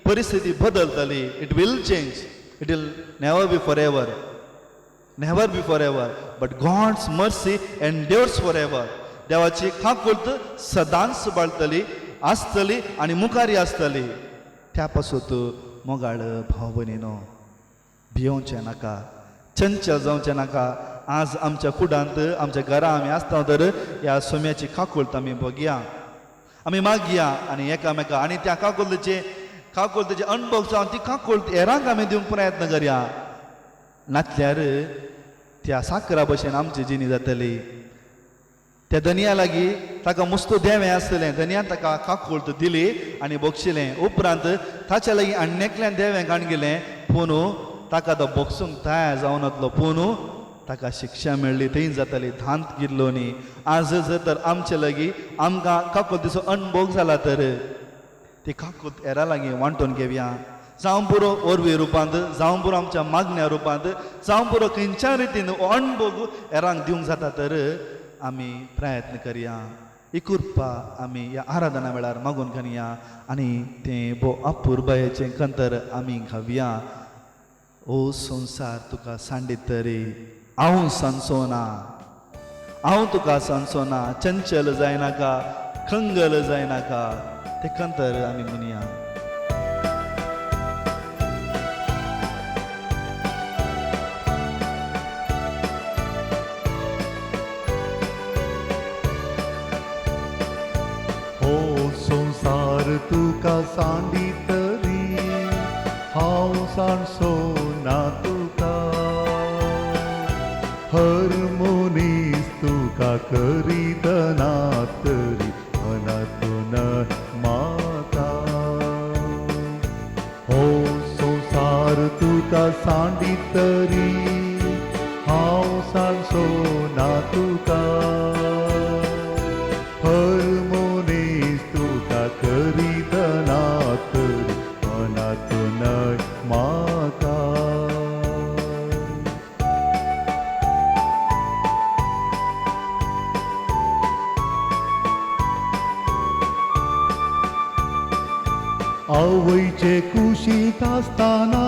Speaker 3: परिस्थिती बदलतली. It will change, it will never be for ever, never be for ever, but God's mercy endures for ever. देवाची काकुळत सदांच बाळतली आसतली आनी मुखारी आसतली. त्या पासून मोगाळ भाव भयणीनो भियोवचें नाका, चंचल जावचें नाका. आज आमच्या कुडांत आमच्या घरा आमी आसता तर ह्या सोम्याची काकुळत आमी बघया, आमी मागया आनी एकामेका, आनी त्या काकुळतेचे काकुळतेचे अणभव जावन ती काकुळत हेरांक आमी दिवंक प्रयत्न करया. नातल्यार त्या साकरा भशेन आमची जिणी जातली. त्या धनया लागीं ताका मुस्तो देवें आसलें, धनयान ताका काकुळत दिली आनी बक्षिलें. उपरांत ताच्या लागीं आनी एकल्यान देवें काण गेलें, पूण ताका तो बक्षूंक तयार जावन वतलो, पूण ताका शिक्षा मेळ्ळी, थंय जाताली धांत गिरलो न्ही. आज जर तर आमचे लागीं आमकां काकुळतीचो अणभव जाला तर ती काकुळत हेरां लागीं वांटून घेवया. जावं पुरो ओरवी रुपांत, जावं पुरो आमच्या मागण्या रुपांत, जावं पुरो खंयच्या रितीन अणभव हेरांक दिवंक जाता तर आमी प्रयत्न करया. ही कृपा आमी ह्या आराधना वेळार मागून घेवया आनी तें भोव अपुरबायेचें कंतर आमी घावया. ओ संवसार तुका सांडीत तरी हांव सांचो ना, हांव तुका सांचो ना, चंचल जायनाका, खंगल जायनाका. तें कंतर आमी म्हणया.
Speaker 4: हो संवसार तुका सांडी तरी हांव सांडसो ना तुका, हर मनीस तुका करीत ना तरी अनातून माता. हो संवसार तुका सांडी तरी हांव सांडसो ना तुका, हर मनीस तुका करीत ना तरी अनाथ न्हय आवयचे कुशींत आसतना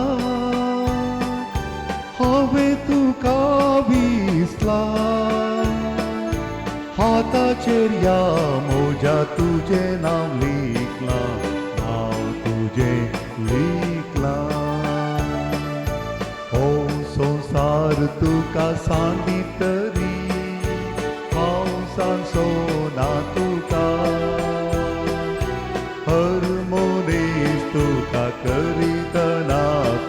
Speaker 4: हांवें तुका विसला हाताचेर ह्या म्हज्या तुजें नांव लिखलां नांव तुजें लिखलां हो संवसार तुका सांडी तरी हांव सांगचो ना तुका हर मनीस तुका करितना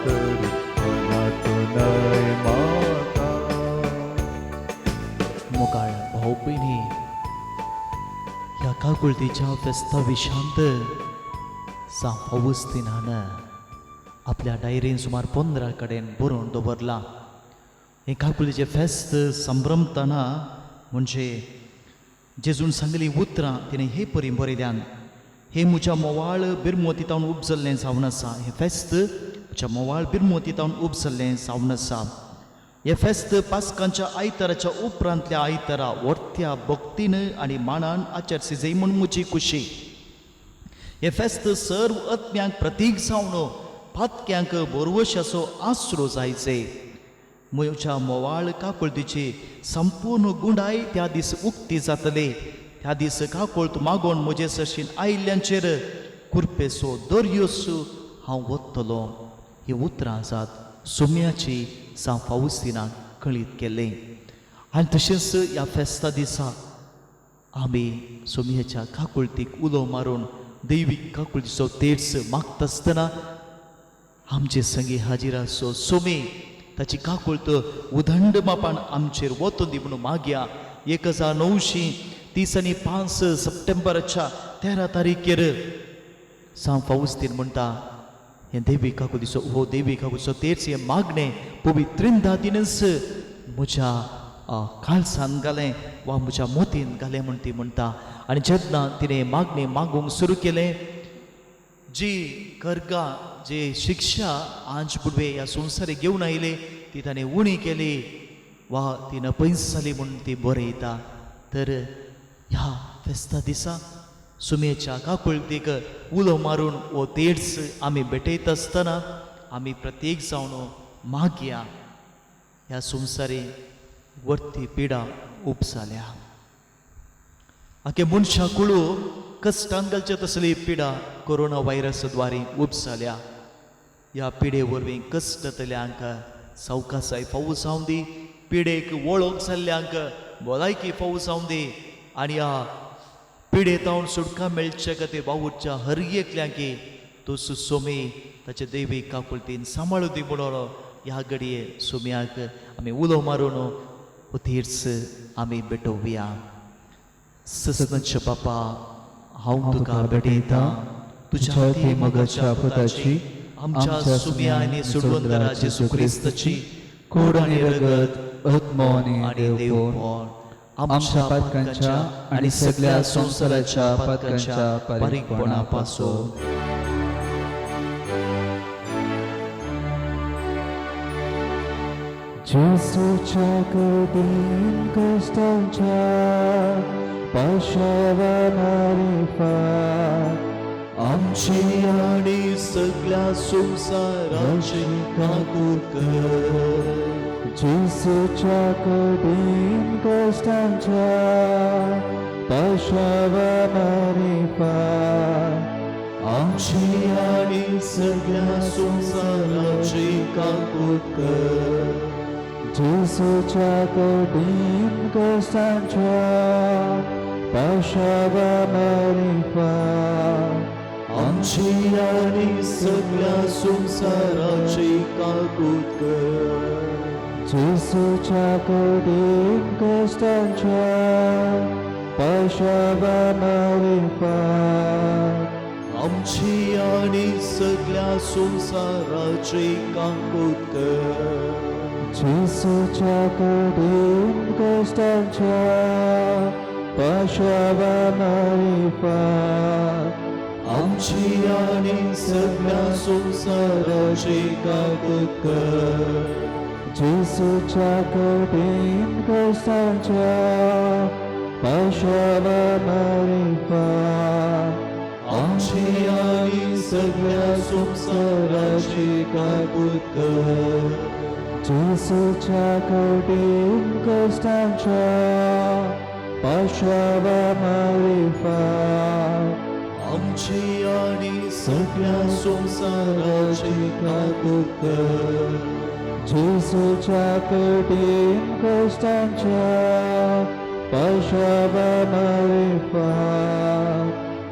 Speaker 4: तर मनात न्हय म्हाका.
Speaker 1: मोगाळ भाव भयणी, ह्या काकुळतीच्या फेस्ता विशांत सांव फावस्तिनान आपल्या डायरीन सुमार 15 कडेन बरोवन दवरलां. हें काकुळतीचें फेस्त संभ्रमतना म्हणजे जेजून सांगलीं उतरां तिणें हे परी बरयल्यान. हे म्हज्या मोवाळ बिरमोती तावन उपजल्लें जावन आसा. हें फेस्त म्हज्या मोवाळ बिरमोती तावन उपजल्लें जावन आसा. हें फेस्त पास्कांच्या आयताराच्या उपरांतल्या आयतारा व्हडत्या भक्तीन आनी मानान आचरचे जाय म्हूण म्हजी खुशी. हें फेस्त सर्व आत्म्यांक प्रतीक जावन पातक्यांक बोरवशाचो आसरो जायचे. म्हज्या मोवाळ काकुळतीची संपूर्ण गुंडाय त्या दीस उक्ती जातली. त्या दीस काकुळत मागोवन म्हजे सरशीन आयिल्ल्यांचेर कुरपेचो दर्योस हांव वतलो. ही उतरां आसात सुम्याची सांव फावस्तिनाक कळीत केल्लें. आनी तशेंच ह्या फेस्ता दिसा आमी सुमयेच्या काकुळतीक उलो मारून दैवीक काकुळतीचो तेर्स मागता आसतना आमचे संगी हाजीर आसचो सोमी ताची काकुळत उदंड मापान आमचेर वतून दी म्हणून मागया. 1935 सप्टेंबराच्या 13 तारखेर सांव फावस्तीन म्हणटा हें देवी काकुळतीचो हो देवी काकुळतीचो तेर्स हें मागणें पवित्रिंदादीनच म्हज्या काळसान घालें वा म्हज्या मोतीन घालें म्हूण ती म्हणटा. आनी जेन्ना तिणें मागणें मागूंक सुरू केलें जी करगा जी शिक्षा आंज पुडवे ह्या संवसारी घेवन आयली ती ताणें उणी केली वा ती नपयस जाली म्हूण ती बरयता. तर ह्या फेस्ता दिसा सुमेच्या काकुळतीक उलो मारून हो तेर्स आमी भेटयता आसतना आमी प्रत्येक जावन मागया ह्या संवसारी वर्ती पिडा उपजाल्या. आखे मनशा कुळू कश्टान घालचे तसली पिडा कोरोना व्हायरस द्वारे उपजाल्या. ह्या पिडे वरवीं कश्टतल्यांक सवकासाय फावो जावं दी, पिडेक वळख जाल्ल्यांक भलायकी फावो जावं दी आनी ह्या पिडे तावन सुटका मेळचे खातीर वावुरच्या हर एकल्यांकी तो सोमी ताचे देवी काकुळतीन सांबाळू दी म्हणून ह्या घडये सोम्याक आमी उलो मारून हो तीर्स आमी भेटोवया. ससनच्या बापा, हांव तुका भेटयतां तुज्या ती मोगाच्या पुताची आमच्या सुम्या आनी सोडवंतरा जेजू क्रिस्ताची
Speaker 2: कोड आनी रगत, आत्मो आनी देवपण आमच्या पातकांच्या आनी सगळ्या संवसाराच्या पातकांच्या पारीकपणा पासून. जेजूच्या कठीण कश्टांच्या पाशावा मारिफात
Speaker 1: आमची आनी सगळ्या संवसाराची काकूळ कर.
Speaker 2: जेजूच्या कठीण कश्टांच्या पाशावा मारिफात
Speaker 1: आमची आनी सगळ्या संवसाराची काकूळ कर.
Speaker 2: जेजूच्या कठीण कश्टांच्या पाशावा मारिफात
Speaker 1: आमची आनी सगळ्या संवसाराची काकूळ कर.
Speaker 2: जेजूच्या कठीण कश्टांच्या पाशावा मारिफात
Speaker 1: आमची आनी सगळ्या संवसाराची काकूळ कर.
Speaker 2: जेजूच्या कठीण कश्टांच्या पाशावा मारिफात
Speaker 1: आमची आनी सगळ्या संवसाराची काकूळ कर.
Speaker 2: जेजूच्या कठीण कश्टांच्या पाशावा मारिफात
Speaker 1: आमची
Speaker 2: आमची आनी सगळ्या संवसाराची काकूत कर. जेजूच्या कठीण कश्टांच्या पाशावा मारिफात
Speaker 1: आमची आनी सगळ्या संवसाराची काकूत कर.
Speaker 2: जेजूच्या कठीण कश्टांच्या पाशावा मारिफात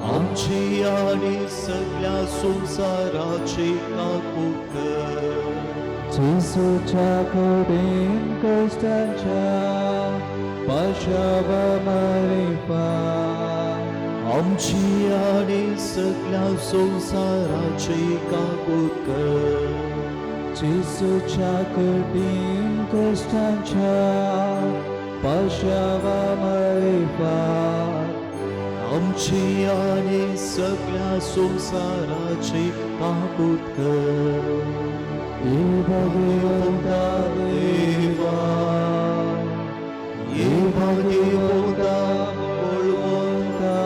Speaker 1: आमची आनी सगळ्या संवसाराची काकूत कर.
Speaker 2: जेजूच्या कठीण कश्टांच्या पाशावा मारिफात
Speaker 1: आमची आनी सगळ्या संवसाराची काकूत कर.
Speaker 2: जेजूच्या कठीण कश्टांच्या पाशावा मारिफात
Speaker 1: आमची आनी सगळ्या संवसाराची काकूत कर.
Speaker 2: ए भगवंता देवा,
Speaker 1: ए भाग्यवंता बळवंता,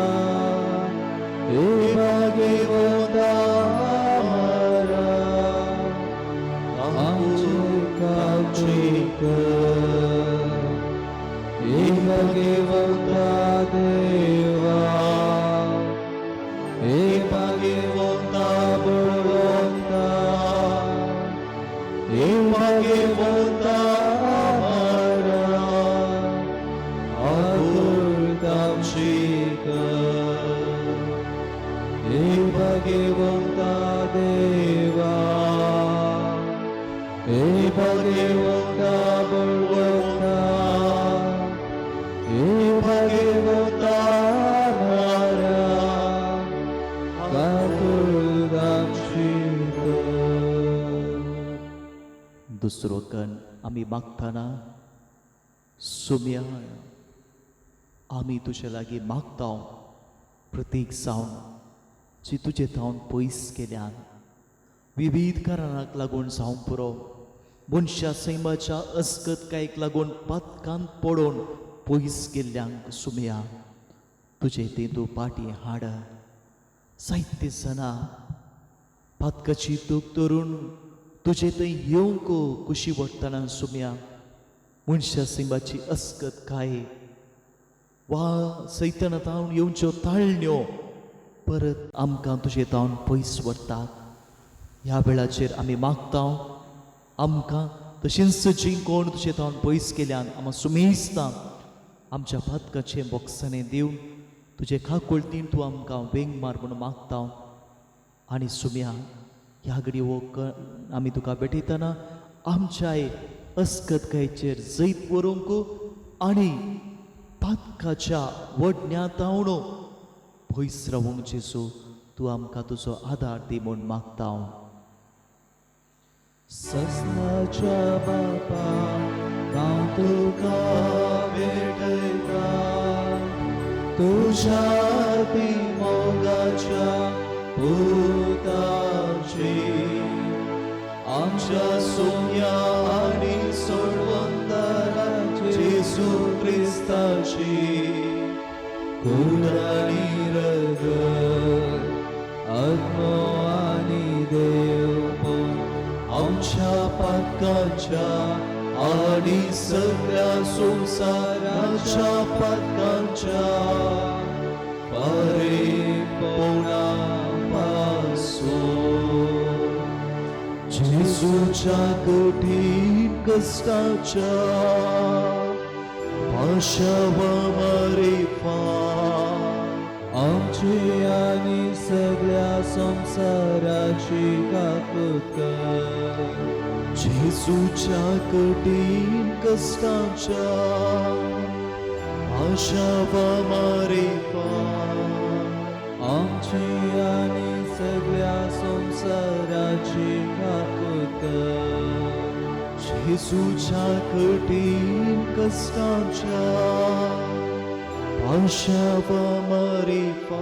Speaker 2: ए भगवंता मारा, आमची काकूत कर. ए भगवंता देवा, ए भगवंता बळवंता, ए भगवंता मारा, आकुळताची कर. ए भगवंता देवा, ए भगवंता बळवंता, ए भगवंता मारा, काकुळताची कर.
Speaker 1: दुसरो कण आमी मागतना सुम्या आमी तुजे लागीं मागता प्रतीक जावन जी तुजे थावन पयस केल्यान विविध कारणाक लागून जावंक पुरो मनशा सैमाच्या अस्कतकायेक लागून पातकान पडोवन पयस गेल्ल्यांक सुमया तुजे ते तूं पाटी हाड. जायते जाणां पातकाची दूख धरून तुजे थंय येवंक कुशी वडटना सुमया मनशा सैमाची अस्कत काय वा सैतना तावन येवच्यो ताळण्यो परत आमकां तुजे तावन पयस व्हरतात. ह्या वेळाचेर आमी मागता आमकां तशेंच जीं कोण तुजे तावन पयस केल्यान आमकां सुमेस्ता आमच्या पातकाचें बोगसाणें दिवन तुजे खाकोळतीन तूं आमकां वेंग मार म्हूण मागता. आनी सुम्या ह्या घडी हो आमी तुका भेटयतना आमच्याय अस्कतकायेचेर जैत व्हरूंक आनी पातकाच्या वडण्या तावणो पयस रावूंक जेजू तूं आमकां तुजो आदार दी म्हूण मागता.
Speaker 2: ससनाच्या बापा हांव तुका भेटयता, तुज्या ती मोगाच्या पुताची आमच्या सोम्या आनी सोडवंतारा जेजू क्रिस्ताची कूड आनी रगत आत्मो आनी देवपण आमच्या पातकाच्या आनी सगळ्या संवसाराच्या पातकांच्या पारेपणा पासून.
Speaker 1: जेजूच्या कठीण कश्टाच्या पाशावा मारिफात
Speaker 2: आमची आनी सगळ्या संवसाराची काकूत कर.
Speaker 1: जेजूच्या कठीण कश्टाच्या पाशावा मारिफात
Speaker 2: आमची आनी सगळ्या संवसाराची काकूत कर.
Speaker 1: जेजूच्या कठीण कश्टाच्या पाशावा मारिफात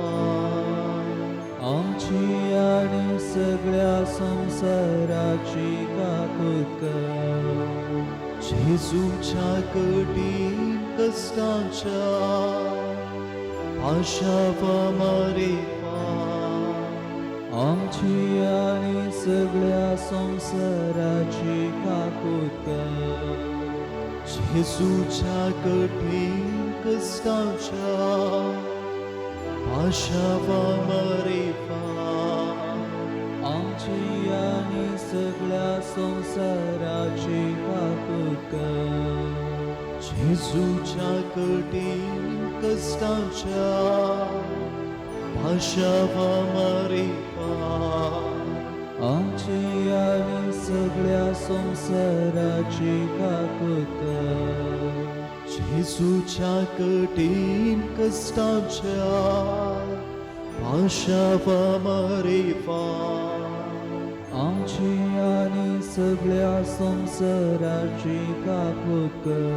Speaker 2: आमची आनी सगळ्या संवसाराची काकूत कर.
Speaker 1: जेजूच्या कठीण कश्टाच्या पाशावा मारिफात
Speaker 2: आमची आनी सगळ्या संवसाराची काकूत कर.
Speaker 1: जेजूच्या कठीण कश्टांच्या पाशावा मारिफात
Speaker 2: आमची आनी सगळ्या संवसाराची काकूत कर.
Speaker 1: जेजूच्या कठीण कश्टांच्या पाशावा मारिफात
Speaker 2: आमची आनी सगळ्या संवसाराची काकूत कर.
Speaker 1: जेजूच्या कठीण कश्टांच्या पाशावा मारिफात
Speaker 2: आमची आनी सगळ्या संवसाराची काकूत कर.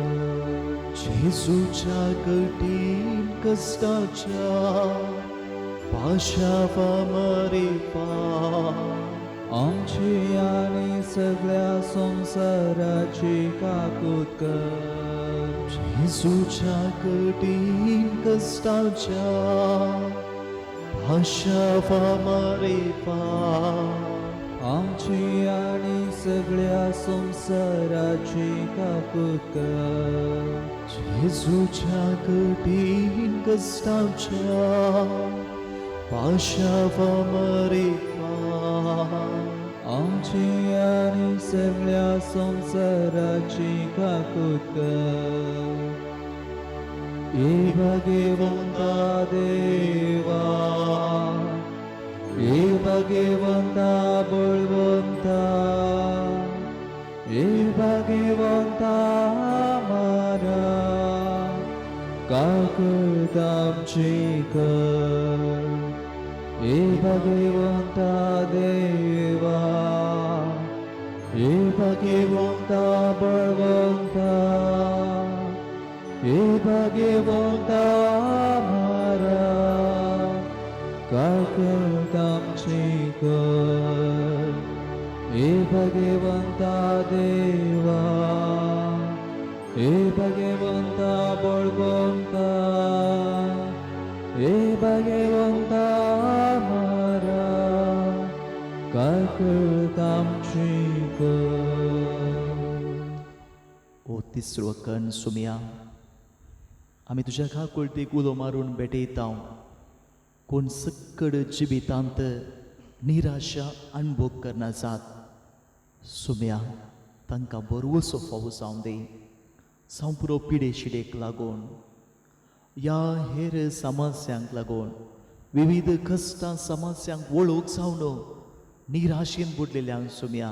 Speaker 1: जेजूच्या कठीण कश्टांच्या पाशावा मारिफात
Speaker 2: आमची आनी सगळ्या संवसाराची काकूत कर.
Speaker 1: जेजूच्या कठीण कश्टांच्या पाशावा मारिफात
Speaker 2: आमची आनी सगळ्या संवसाराची काकूत कर.
Speaker 1: जेजूच्या कठीण कश्टांच्या पाशावा मारिफात
Speaker 2: आमची आनी सगळ्या संवसाराची काकूत कर. ए भगवंता देवा, ए भगवंता बळवंता, ए भगवंता मारा, काकूत आमची कर. ए भगवंता देवा, ए भगवंता बळवंता, ए भगवंता मारा, काकूत आमची कर. ए भगवंता देवा, ए भगवंता बळवंता, ए भगवंता मारा, काकूत आमची कर.
Speaker 1: ओ तिसरो कण सुमया, आमी तुज्या काकुळटीक उलो मारून भेटयता. कोण सक्कड जिवितांत निराशा अणभोग करना जात सुम्या, तांकां बरवसो फावो जावं दी. सांपुरो पिडे शिडेक लागून या हेर समस्यांक लागून विविध कश्टां समस्यांक वळख जावन निराशेन बुडलेल्यांक सुम्या,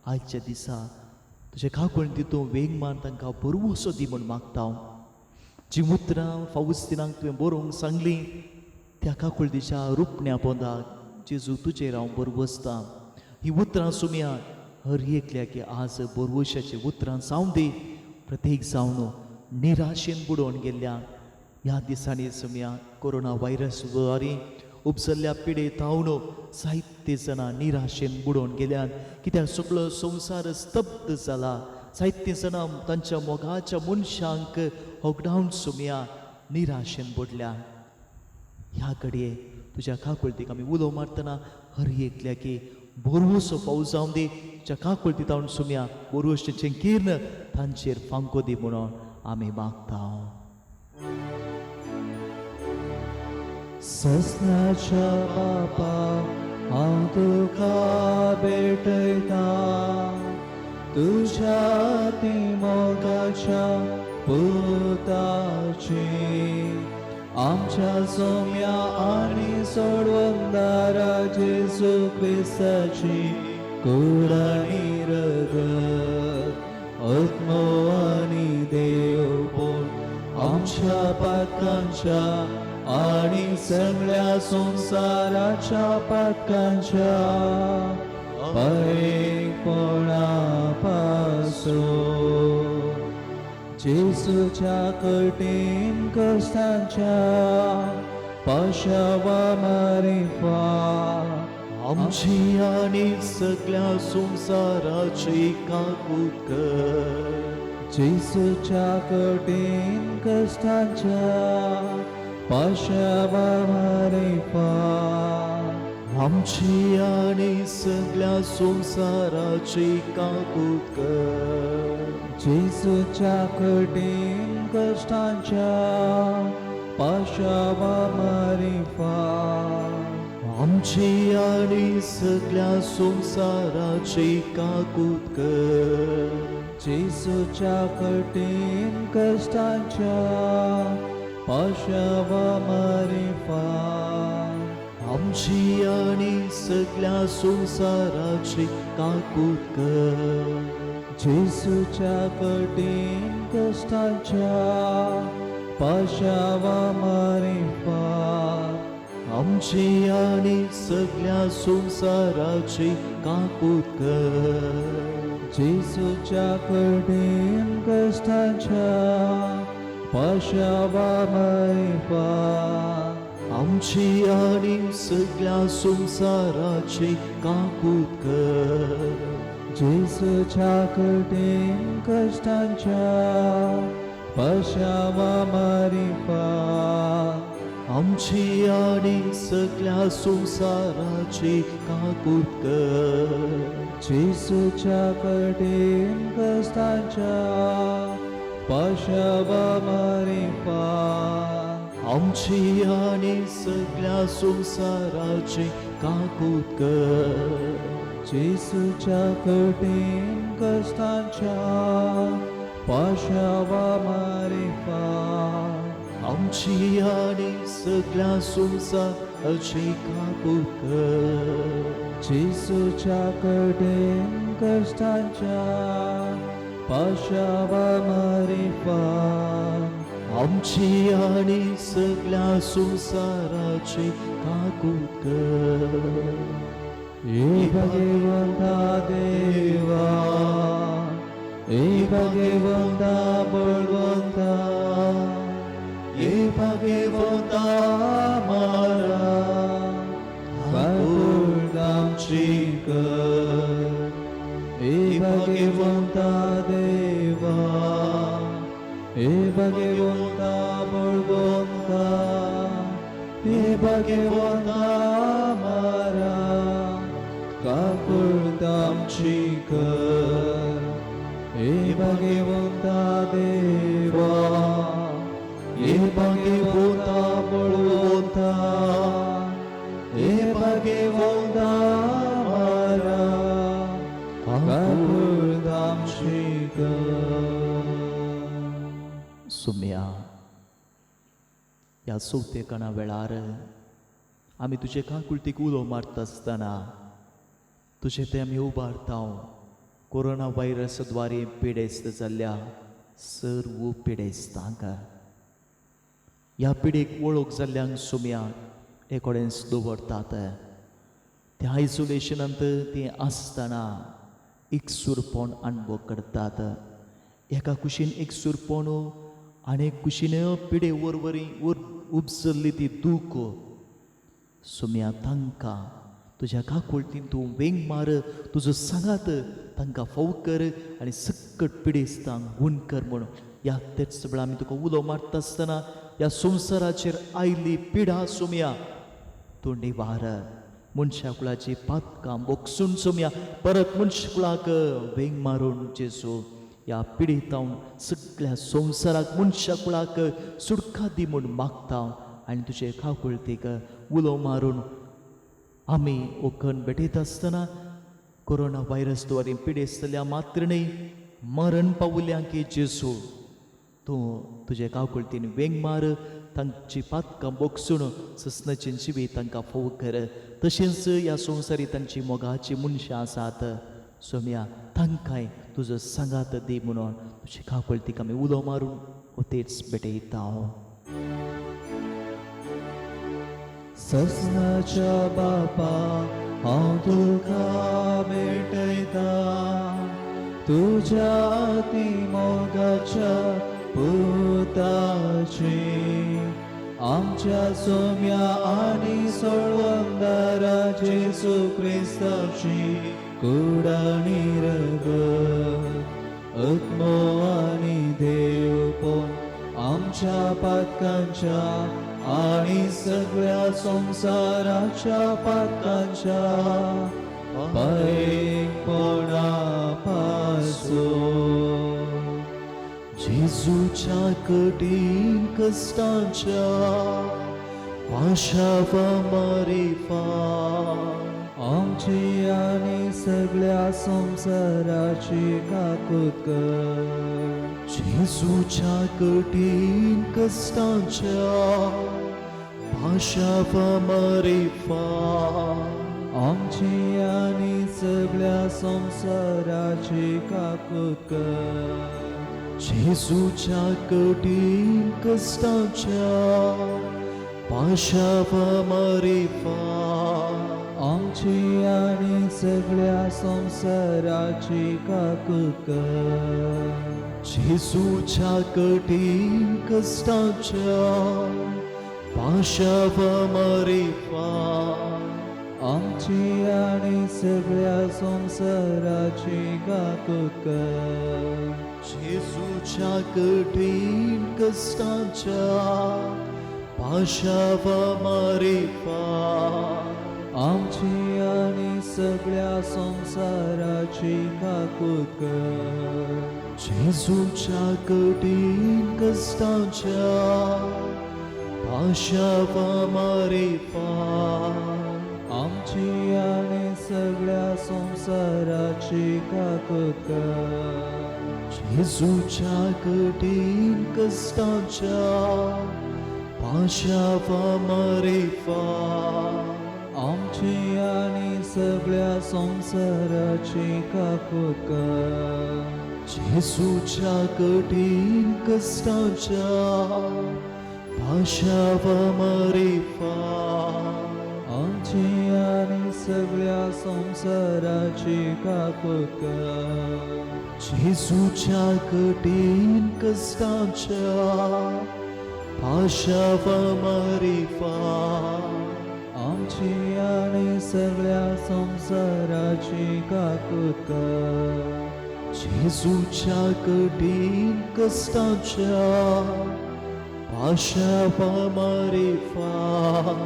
Speaker 1: आयच्या दिसा तुजे काकुळटीन तितून वेगमान तांकां बरवसो दी म्हूण मागता. जीं उतरां फावस्तिनाक तुवें बरोवंक सांगलीं त्या काकुळटीच्या रुपण्या पोंदाक जेजू तुजेर हांव बरवसता. ही उतरां सुमया हर एकल्याक आज बरवशाची उतरां जावं दी. प्रत्येक जावन निराशेन बुडोवन गेल्ल्या ह्या दिसांनी सुमया कोरोना व्हायरस द्वारे उपसल्ल्या पिडे तावन जायते जाणां निराशेन बुडोवन गेल्यान, कित्याक सगळो संवसार स्तब्ध जाला. जायते जाणां तांच्या मोगाच्या मनशांक होगडावन सुमया निराशेन बुडल्या. ह्या घडये तुज्या काकुळटीक आमी उलो मारतना हर एकल्याक बरवसो पावस जावं दी. तुज्या काकुळटी तावन सुमया बरवशेचें किर्ण तांचेर फांको दी म्हणून आमी मागता.
Speaker 2: ससनाच्या बापा, हांव तुका भेटयता, तुज्या ती मोगाच्या पुताची, आमच्या सोम्या आनी सोडवंदारा जेजू क्रिस्ताची कूड आनी रगत, आत्मो आनी देवपोण आमच्या पातकांच्या आनी सगळ्या संवसाराच्या पातकांच्या परेपणा पासून जेजूच्या कठीण कश्टांच्या पाशावा मारिफात
Speaker 1: आमची आनी सगळ्या संवसाराची काकूत कर.
Speaker 2: जेजूच्या कठीण कश्टांच्या पाशावा मारिफात
Speaker 1: आमची आनी सगळ्या संवसाराची काकूत कर.
Speaker 2: जेजूच्या कठीण कश्टांच्या पाशावा मारिफात
Speaker 1: आमची आनी सगळ्या संवसाराची काकूत कर.
Speaker 2: जेजूच्या कठीण कश्टांच्या पाशावा मारिफात
Speaker 1: आमची आनी सगळ्या संवसाराची काकूत कर.
Speaker 2: जेजूच्या कठीण कश्टांच्या पाशावा मारिफात
Speaker 1: आमची आनी सगळ्या संवसाराची काकूत कर.
Speaker 2: जेजूच्या कठीण कश्टांच्या पाशावा मारिफात
Speaker 1: आमची आनी सगळ्या संवसाराची काकूत कर.
Speaker 2: जेजूच्या कठीण कश्टांच्या पाशावा मारिफात
Speaker 1: आमची आनी सगळ्या संवसाराची काकूत कर.
Speaker 2: जेजूच्या कठीण कश्टांच्या पाशावा मारिफात
Speaker 1: आमची आनी सगळ्या संवसाराची काकूत कर.
Speaker 2: जेजूच्या कठीण कश्टांच्या पाशावा मारिफात
Speaker 1: आमची आनी सगळ्या संवसाराची काकूत कर.
Speaker 2: जेजूच्या कठीण कश्टांच्या पाशावा मारिफात
Speaker 1: आमची आनी सगळ्या संवसाराची काकूत कर.
Speaker 2: ए भगवंता देवा, ए भगवंता बळवंता, ए भगवंता मारा काकूट आमची कर. ए भगवंता देवा, ए भगवंता बळवंता, ए भगवंता मारा काकूट आमची कर. ए भगवंता देवा, ए भगवंता बळवंता, ए भगवंता मारा काकूट आमची कर.
Speaker 1: सुम्या, ह्या चवथेकणा वेळार आमी तुजे काकुळटीक उलो मारता आसतना तुजे ते आमी उबारता. कोरोना व्हायरस द्वारे पिडेस्त जाल्ल्या सर्व पिडेस्तांक, ह्या पिडेक वळख जाल्ल्यांक सुम्या एकोडेंच दवरतात. त्या आयसोलेशनांत ती आसतना एकसूरपण अणभव करतात. एका कुशीन एकसूरपण आनी एक कुशीन पिडे वरवरी उपजल्ली ती दूख. सुम्या, तांकां तुज्या काकुळटीन तूं वेंग मार, तुजो सांगात तांकां फोव कर आनी सकट पिडेस्तांक गूण कर म्हणून ह्या तेच वेळार आमी तुका उलो मारता आसतना ह्या संवसाराचेर आयली पिडा सुम्या तूं निवार. मनशा कुळाची पातकां बोगसून सुम्या परत मनशकुळाक वेंग मारून जेजू ह्या पिडितावन सगळ्या संवसाराक मनशा कुळाक सुटका दी म्हूण मागता आनी तुजे काकुळटीक उलो मारून आमी ओखण भेटयता आसतना कोरोना व्हायरस द्वारे पिडेस्तल्या मात्र न्हय मरण पावल्या की जेजू तूं तुजे काकुळटीन वेंग मार, तांची पातकां बोगसून ससनाची जिवीत तांकां फोव कर. तशेंच ह्या संवसारी तांची मोगाची मनशां आसात सोम्या, तांकांय तुजो सांगात दी म्हणून तुजी काकुळटीक आमी उलो मारून तेच भेटयता.
Speaker 2: ससनाच्या बापा हांव तुका भेटयता, तुज्या अती मोगाच्या पुताची आमच्या सोम्या आनी सोळवंदारा जेजू क्रिस्ताची कूड आनी रगत आत्मो आनी देवपण आमच्या पातकांच्या आनी सगळ्या संवसाराच्या पातकांच्या पायपणा पासून.
Speaker 1: जेजूच्या कठीण कश्टांच्या पाशावा मारिफात
Speaker 2: आमची आनी सगळ्या संवसाराची काकूत कर.
Speaker 1: जेजूच्या कठीण कश्टांच्या पाशावा मारिफात
Speaker 2: आमची आनी सगळ्या संवसाराची काकूत कर.
Speaker 1: जेजूच्या कठीण कश्टांच्या पाशावा मारिफात
Speaker 2: आमची आनी सगळ्या संवसाराची काकूत कर.
Speaker 1: जेजूच्या कठीण कश्टांच्या पाशावा मारिफात
Speaker 2: आमची आनी सगळ्या संवसाराची काकूत कर.
Speaker 1: जेजूच्या कठीण कश्टांच्या पाशावा मारिफात
Speaker 2: आमची आनी सगळ्या संवसाराची काकूत कर.
Speaker 1: जेजूच्या कठीण कश्टांच्या पाशावा मारिफात
Speaker 2: आमची आनी सगळ्या संवसाराची काकूत कर.
Speaker 1: जेजूच्या कठीण कश्टांच्या पाशावा मारिफात
Speaker 2: आमची आनी सगळ्या संवसाराची काकूत कर.
Speaker 1: जेजूच्या कठीण कश्टांच्या पाशावा मारिफात
Speaker 2: आमची आनी सगळ्या संवसाराची काकूत कर.
Speaker 1: जेजूच्या कठीण कश्टांच्या पाशावा मारिफात
Speaker 2: आमची आनी सगळ्या संवसाराची काकूत कर.
Speaker 1: जेजूच्या कठीण कश्टांच्या पाशावा मारिफात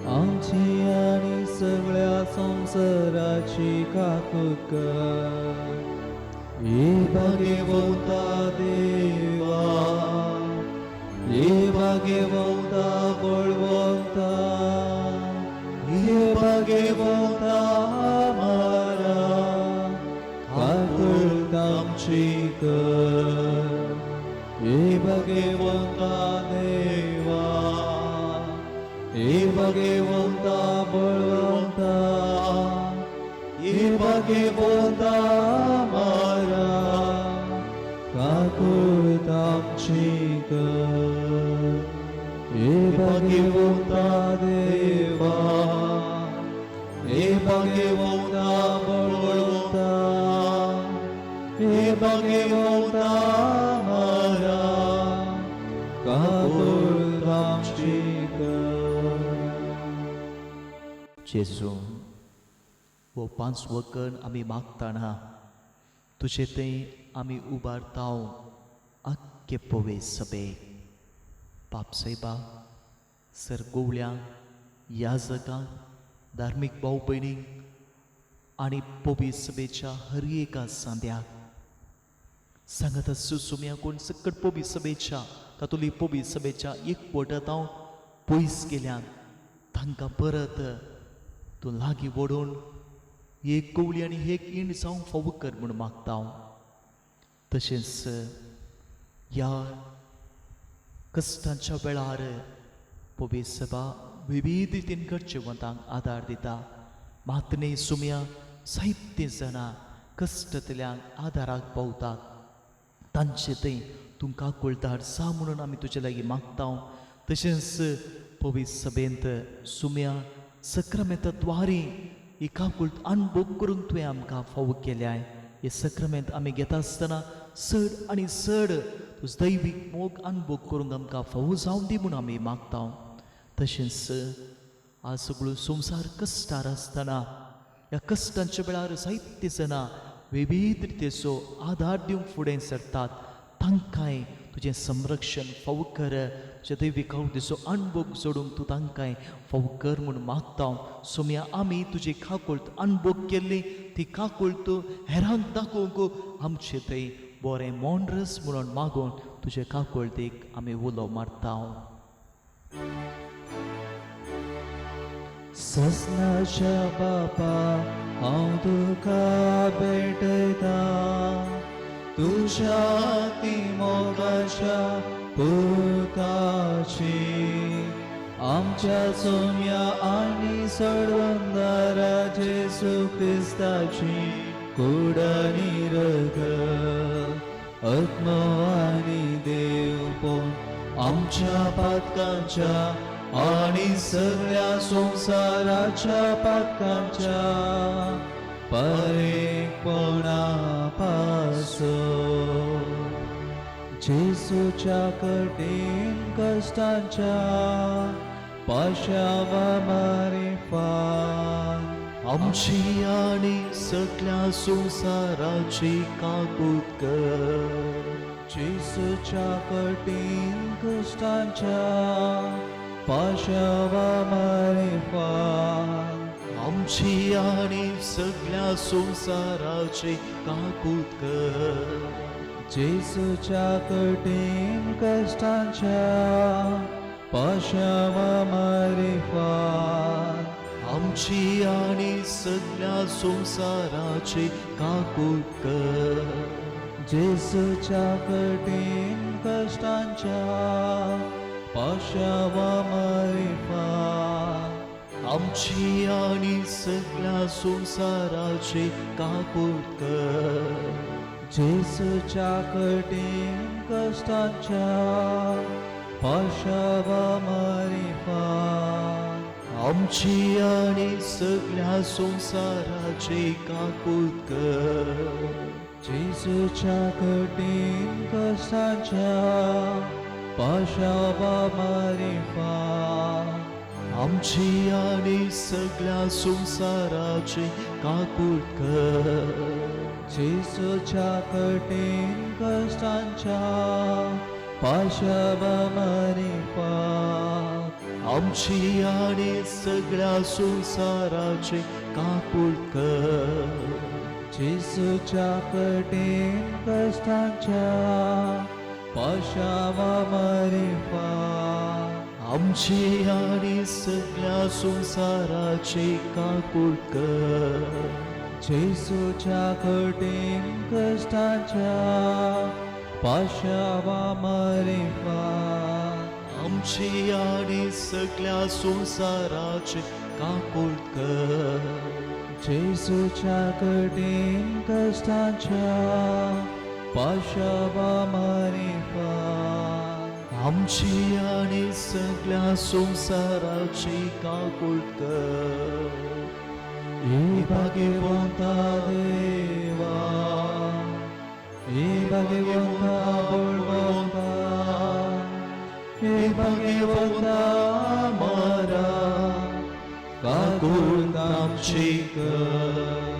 Speaker 2: आमची आनी सगळ्या संवसाराची काकूत कर. हे भाग्यवंता देवा, हे भाग्यवंता बळवंता, हे भाग्यवंता मारा, काकूत आमची कर. हे भाग्यवंता देवा, हे भाग्यवंता बळवंता, हे भाग्यवंता मारा, काकूत आमची कर. हे भाग्यवंता देवा, हे भाग्यवंता बळवंता, हे भाग्यवंता मारा, काकूत आमची कर.
Speaker 1: जेजू, हो पांचवो कण आमी मागताना तुजे थंय आमी उबारताव आख्खे पोवे सभेक, बापसायबा, सरगोवल्यांक, याजकांक, धार्मीक भाव भयणींक आनी पोवी सभेच्या हर एका सांद्याक. सांगत सुसुम्या कोण सकट पोवी सभेच्या कातोलीक पोवी सभेच्या एकवटांत हांव पयस गेल्यान तांकां परत तूं लागीं ओडून एक कवळी आनी एक इंड जावंक फावो कर म्हूण मागता हांव. तशेंच ह्या कश्टांच्या वेळार पोवी सभा विविध रितीन गरजेवंतांक आदार दिता. मातने सुम्या जायतीं जाणां कश्टतल्यांक आदाराक पावतात. तांचे थंय तूं काकुळटार जा म्हणून आमी तुजे लागीं मागता. तशेंच पवित्र सभेंत सुम्या सक्रामेंता द्वारी ही काकुळट अणभोग करूंक तुवें आमकां फावो केल्याय. हे सक्रामेंत आमी घेता आसतना चड आनी चड तुजो दैवीक मोग अणभोग करूंक आमकां फावो जावं दी म्हूण आमी मागता. तशेंच आज सगळो संवसार कश्टार आसतना ह्या कश्टांच्या वेळार जायते जाणां विविध रितीचो आदार दिवंक फुडें सरतात. तांकांय तुजें संरक्षण फाव कर, तुज्या दैवी काकुळटीचो अणभोग जोडूंक तूं तांकां फाव कर म्हूण मागता. सोम्या आमी तुजी काकुळट अणभोग केल्ली ती काकुळट हेरांक दाखोवंक आमचे थंय बरें मोनरस म्हणून मागून तुजे काकुळटीक आमी उलो मारता.
Speaker 2: ससनाच्या बापा हांव तुका भेटयता, तुज्या ती मोगाच्या पुताची, आमच्या सोम्या आनी सोडवंदारा जेसू क्रिस्ताची कूड आनी रगत, आत्मो आनी देवपण आमच्या पातकांच्या आनी सगळ्या संवसाराच्या पातकांच्या परेकपणा पासो. जेसूच्या कठीण कश्टांच्या पाशावा मारिफात
Speaker 1: आमची आनी सगळ्या संवसाराची काकूत कर.
Speaker 2: जेसूच्या कठीण कश्टांच्या पाशावा मारिफात
Speaker 1: आमची आनी सगळ्या संवसाराची काकूत कर.
Speaker 2: जेसूच्या कठीण कश्टांच्या पाशावा मारिफात
Speaker 1: आमची आनी सगळ्या संवसाराची काकूत कर.
Speaker 2: जेसूच्या कठीण कश्टांच्या पाशावा मारिफात
Speaker 1: आमची आनी सगळ्या संवसाराची काकूत कर.
Speaker 2: जेसूच्या कठीण कश्टांच्या पाशावा मारिफात
Speaker 1: आमची आनी सगळ्या संवसाराची काकूत कर.
Speaker 2: जेसूच्या कठीण कश्टांच्या पाशावा मारिफात
Speaker 1: आमची आनी सगळ्या संवसाराची काकूत कर.
Speaker 2: जेसूच्या कठीण कश्टांच्या पाशावा मारिफात
Speaker 1: आमची आनी सगळ्या संवसाराची काकूत कर.
Speaker 2: जेसूच्या कठीण कश्टांच्या पाशावा मारिफात
Speaker 1: आमची आनी सगळ्या संवसाराची काकूत कर.
Speaker 2: जेसूच्या कठीण कश्टांच्या पाशावा मारिफात
Speaker 1: आमची आनी सगळ्या संवसाराची काकूत कर.
Speaker 2: जेसूच्या कठीण कश्टांच्या पाशावा मारिफात
Speaker 1: आमची आनी सगळ्या संवसाराची काकूत कर.
Speaker 2: ए भाग्यवंता देवा, ए भाग्यवंता बळवंता, ए भाग्यवंता मारा काकुळट आमची कर.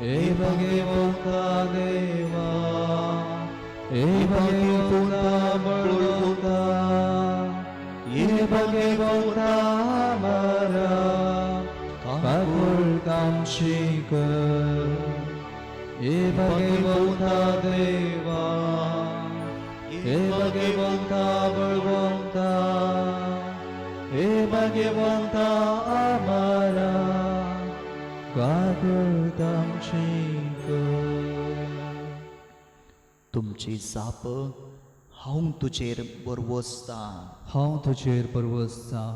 Speaker 2: ए भाग्यवंता देवा, ए भाग्यवंता बळवंता, ए भाग्यवंता मारा काकुळट आमची कर. ए भाग्यवंता देवा, ए भाग्यवंता बळवंता, ए भाग्यवंता आमारा काकुळट आमची कर.
Speaker 1: तुमची जाप हांव तुजेर बरवसतां.
Speaker 2: हांव तुजेर बरवसतां.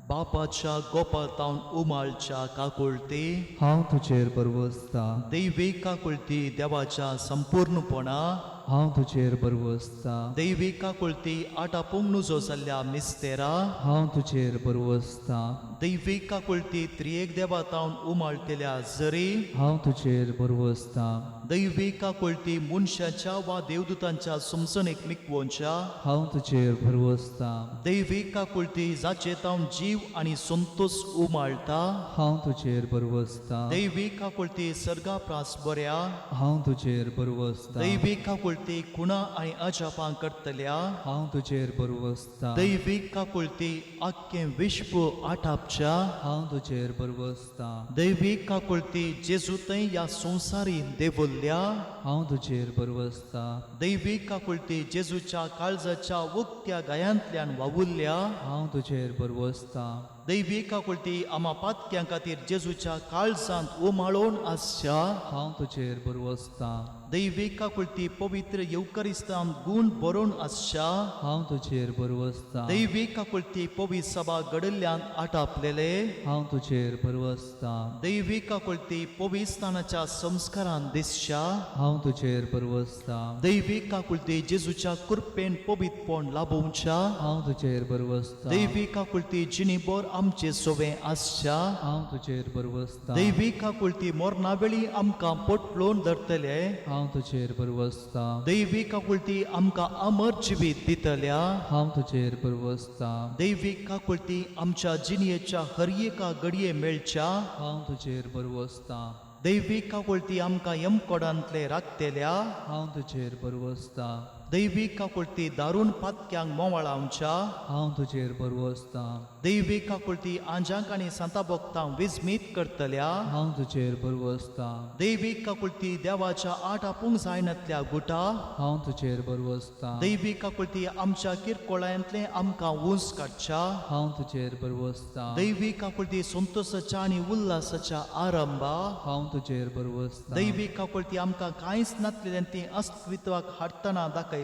Speaker 1: बापाच्या गोपातावन उमाळच्या काकुळटी
Speaker 2: हांव तुजेर बरवसतां.
Speaker 1: दैवी काकुळटी देवाच्या संपूर्णपणा
Speaker 2: हांव तुजेर बरवसतां.
Speaker 1: दैवी काकुळटी आटा पोंगणुजो जाल्ल्या मिस्तेरा
Speaker 2: हांव तुजेर बरवसतां.
Speaker 1: दैवी काकुळटी त्रियेक देवातावन उमाळटेल्या जरी
Speaker 2: हांव तुजेर बरवसतां.
Speaker 1: दैवी काकुळटी मनशाच्या वा देवदूतांच्या समजणेक मिकवोनच्या।
Speaker 2: हांव तुजेर भरवसतां।
Speaker 1: दैवी काकुळटी जाचे तावन जीव आनी संतोष उमाळटा।
Speaker 2: हांव तुजेर भरवसतां।
Speaker 1: दैवी काकुळटी सर्गा प्रास बऱ्या।
Speaker 2: हांव तुजेर भरवसतां।
Speaker 1: दैवी काकुळटी खुणा आनी अजापां करतल्या।
Speaker 2: हांव तुजेर भरवसतां।
Speaker 1: दैवी काकुळटी आख्खें विश्व आटापच्या।
Speaker 2: हांव तुजेर भरवसतां।
Speaker 1: दैवी काकुळटी जेजू थंय ह्या संवसारी देवल्ल्या।
Speaker 2: हांव तुजेर भरवसतां।
Speaker 1: दैवी काकुळटी जेजूच्या काळजाच्या उक्त्या गायांतल्यान वावुरल्या।
Speaker 2: हांव तुजेर भरवसतां।
Speaker 1: दैवी काकुळटी आमा पातक्यां खातीर जेजूच्या काळजांत उमाळोवन आसच्या।
Speaker 2: हांव तुजेर भरवसतां।
Speaker 1: दैवी काकुळटी पवित्र येवकरिस्तान गूण बरोवन आसच्या।
Speaker 2: हांव तुजेर भरवसतां।
Speaker 1: दैवी काकुळटी पवित्र सभा घडिल्ल्यान आटापलेले।
Speaker 2: हांव तुजेर भरवसतां।
Speaker 1: दैवी काकुळटी पवित्रस्थानाच्या संस्कारान दिसच्या।
Speaker 2: हांव तुजेर भरवसतां।
Speaker 1: दैवी काकुळटी जेजूच्या कृपेन पवित्रपण लाभोवच्या।
Speaker 2: हांव तुजेर भरवसतां।
Speaker 1: दैवी काकुळटी जिणीभर आमचे सोवे आसच्या।
Speaker 2: हांव तुजेर भरवसतां।
Speaker 1: दैवी काकुळटी मरणा वेळी आमकां पोटलोवन धरतले।
Speaker 2: हांव तुजेर भरवसतां।
Speaker 1: दैवी काकुळटी आमकां अमर जिवीत दितल्या।
Speaker 2: हांव तुजेर भरवसतां।
Speaker 1: दैवी काकुळटी आमच्या जिणयेच्या हर एका घडये मेळच्या।
Speaker 2: हांव तुजेर भरवसतां।
Speaker 1: दैवी काकुळटी आमकां यमकोडांतले राखतल्या।
Speaker 2: हांव तुजेर भरवसतां।
Speaker 1: दैवी काकुळटी दारुण पातक्यांक मोवाळावच्या।
Speaker 2: हांव तुजेर भरवसतां।
Speaker 1: दैवी काकुळटी आंजांक आनी सांता भक्तांक विस्मीत करतल्या।
Speaker 2: हांव तुजेर भरवसतां।
Speaker 1: दैवी काकुळटी देवाच्या आठ आपूंक जायनातल्या गुटा।
Speaker 2: हांव तुजेर भरवसतां।
Speaker 1: दैवी काकुळटी आमच्या किरकोळांतले आमकां ऊंच काडच्या।
Speaker 2: हांव तुजेर भरवसतां।
Speaker 1: दैवी काकुळटी संतोषाच्या आनी उल्हासाच्या आरंभा।
Speaker 2: हांव तुजेर भरवसतां।
Speaker 1: दैवी काकुळटी आमकां कांयच नातलें ती अस्तित्वाक हाडटना दाखयल्या।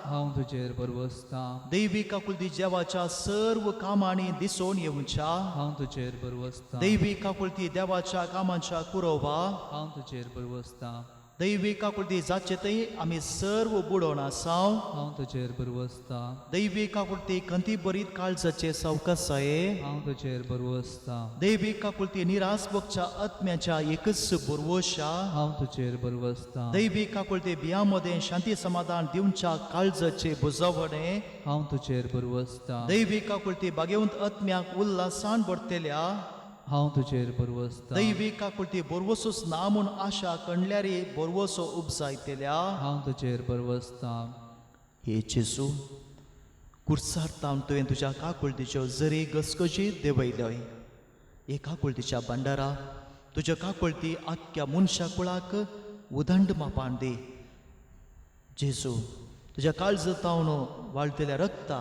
Speaker 2: हांव तुजेर भरवसतां।
Speaker 1: दैवी काकुळटी देवाच्या सर्व कामांनी दिसून येवच्या।
Speaker 2: हांव तुजेर भरवसतां।
Speaker 1: दैवी काकुळटी देवाच्या कामाच्या कुरोवा।
Speaker 2: हांव तुजेर भरवसतां।
Speaker 1: दैवी काकुळटी जाचे थंय आमी सर्व बुडोवन आसाव।
Speaker 2: हांव तुजेर भरवसतां।
Speaker 1: दैवी काकुळटी खंती बरीत काळजाचे सावकासाये।
Speaker 2: हांव तुजेर भरवसतां।
Speaker 1: दैवी काकुळटी निराश भोगच्या आत्म्याच्या एकच भरवशा।
Speaker 2: हांव तुजेर भरवसतां।
Speaker 1: दैवी काकुळटी बियां मदें शांती समाधान दिवच्या काळजाचे बुजवणे।
Speaker 2: हांव तुजेर भरवसतां।
Speaker 1: दैवी काकुळटी बागेवंत आत्म्याक उल्हासान भरतल्या।
Speaker 2: हांव तुजेर भरवसतां।
Speaker 1: दैवी काकुळटी भरवसोच ना म्हूण आशा कणल्यारी भरवसो उपजायतल्या।
Speaker 2: हांव तुजेर भरवसतां।
Speaker 1: हे जेजू, कुर्सार तावन तुवें तुज्या काकुळटीच्यो जरी घसघशीत देंवयल्योय। हे काकुळटीच्या भांडारा तुज्या काकुळटी आख्ख्या मनशा कुळाक उदंड मापान दी। जेजू, तुज्या काळजा तावन वाळटल्या रक्ता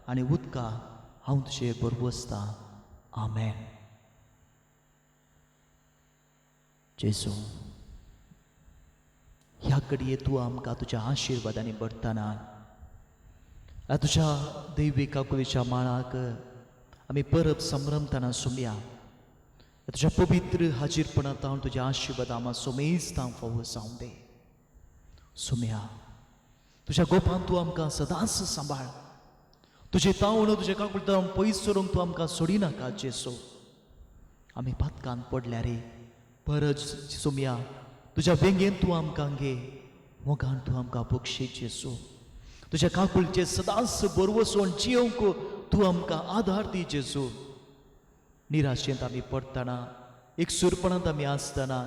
Speaker 1: आनी उदका हांव तुजेर भरवसतां। आमेन। जेजू, ह्या घडये तूं आमकां तुज्या आशिर्वादांनी भरतना तुज्या दैवी काकुलीच्या माळाक आमी परब संभ्रमतना सुमया। तुज्या पवित्र हाजीरपणांत हांव तुज्या आशिर्वाद आमा सुमेस्तां फावो जावं दे। सुमया, तुज्या गोपान तूं आमकां सदांच सांबाळ। तुजे तावण तुजे काकुळटां पयस सरूंक तूं आमकां सोडिनाका जेजू। आमी पातकान पडल्या रे, परत सुमया तुज्या वेंगेन तूं आमकां घे, मोगान तूं आमकां बक्षी जेजू। तुज्या काकुळचेर सदांच भरवसोवन जियोवंक तूं आमकां आदार दी जेजू। निराशेंत आमी पडटना, एकसूरपणांत आमी आसतना,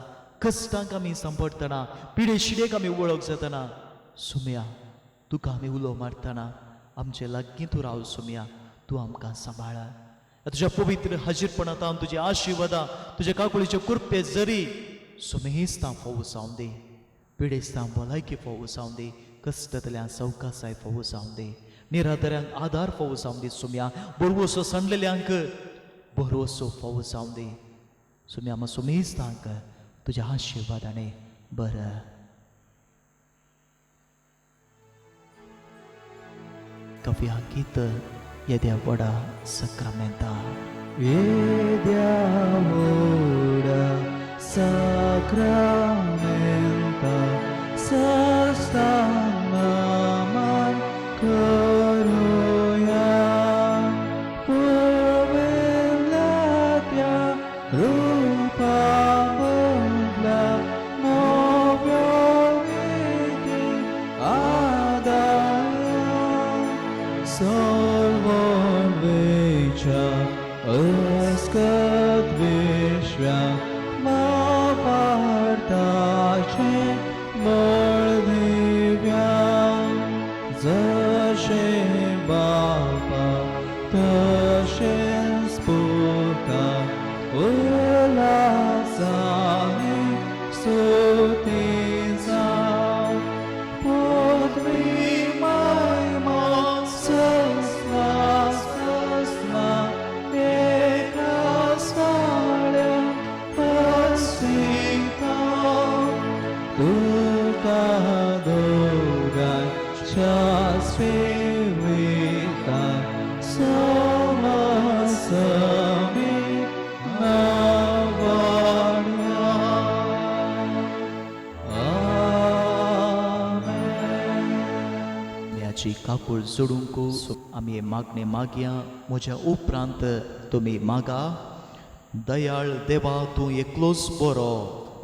Speaker 1: कश्टांक आमी सांपडटना, पिडे शिडेक आमी वळख जातना सुमया तुका आमी उलो मारतना आमचे लागीं तूं राव सुमया, तूं आमकां सांबाळ। तुज्या पवित्र हाजीरपणांत हांव तुज्या आशिर्वादां तुज्या काकुळीच्यो कृपे जरी सुमेस्तां फावो जावं दी, पिडेस्तां भलायकी फावो जावं दी, कश्टांतल्यान सवकासाय फावो जावं दी, निराधाऱ्यांक आदार फावो जावं दी सुमया, भरवसो सांडलेल्यांक भरवसो फावो जावं दी सुमया। आमा सुमेस्तांक तुज्या आशिर्वादाने बरं। कव्या गीत येद्या व्हडा सक्रामेंता।
Speaker 2: येद्या व्हडा साक्रामेंता साष्टांग नमन करूया, पळयल्या त्या रुपा मदल्या नव्या सोलवण वेच्या अस्कत विश्व्याक मापार्ताचें बळ दिव्या जशें बापा तशेंच पुता उल्हासाने स्तुती जावं पुत्री महिमा सस्ना सस्ना एका साळ्या पसिता तुका दोगांच्या सेविता समसमी नावाड्या. आमेन.
Speaker 1: म्याची काकूळ जोडूंक आमी हे मागणें मागया. म्हज्या उपरांत तुमी मागा. दयाळ देवा, तूं एकलोच बरो.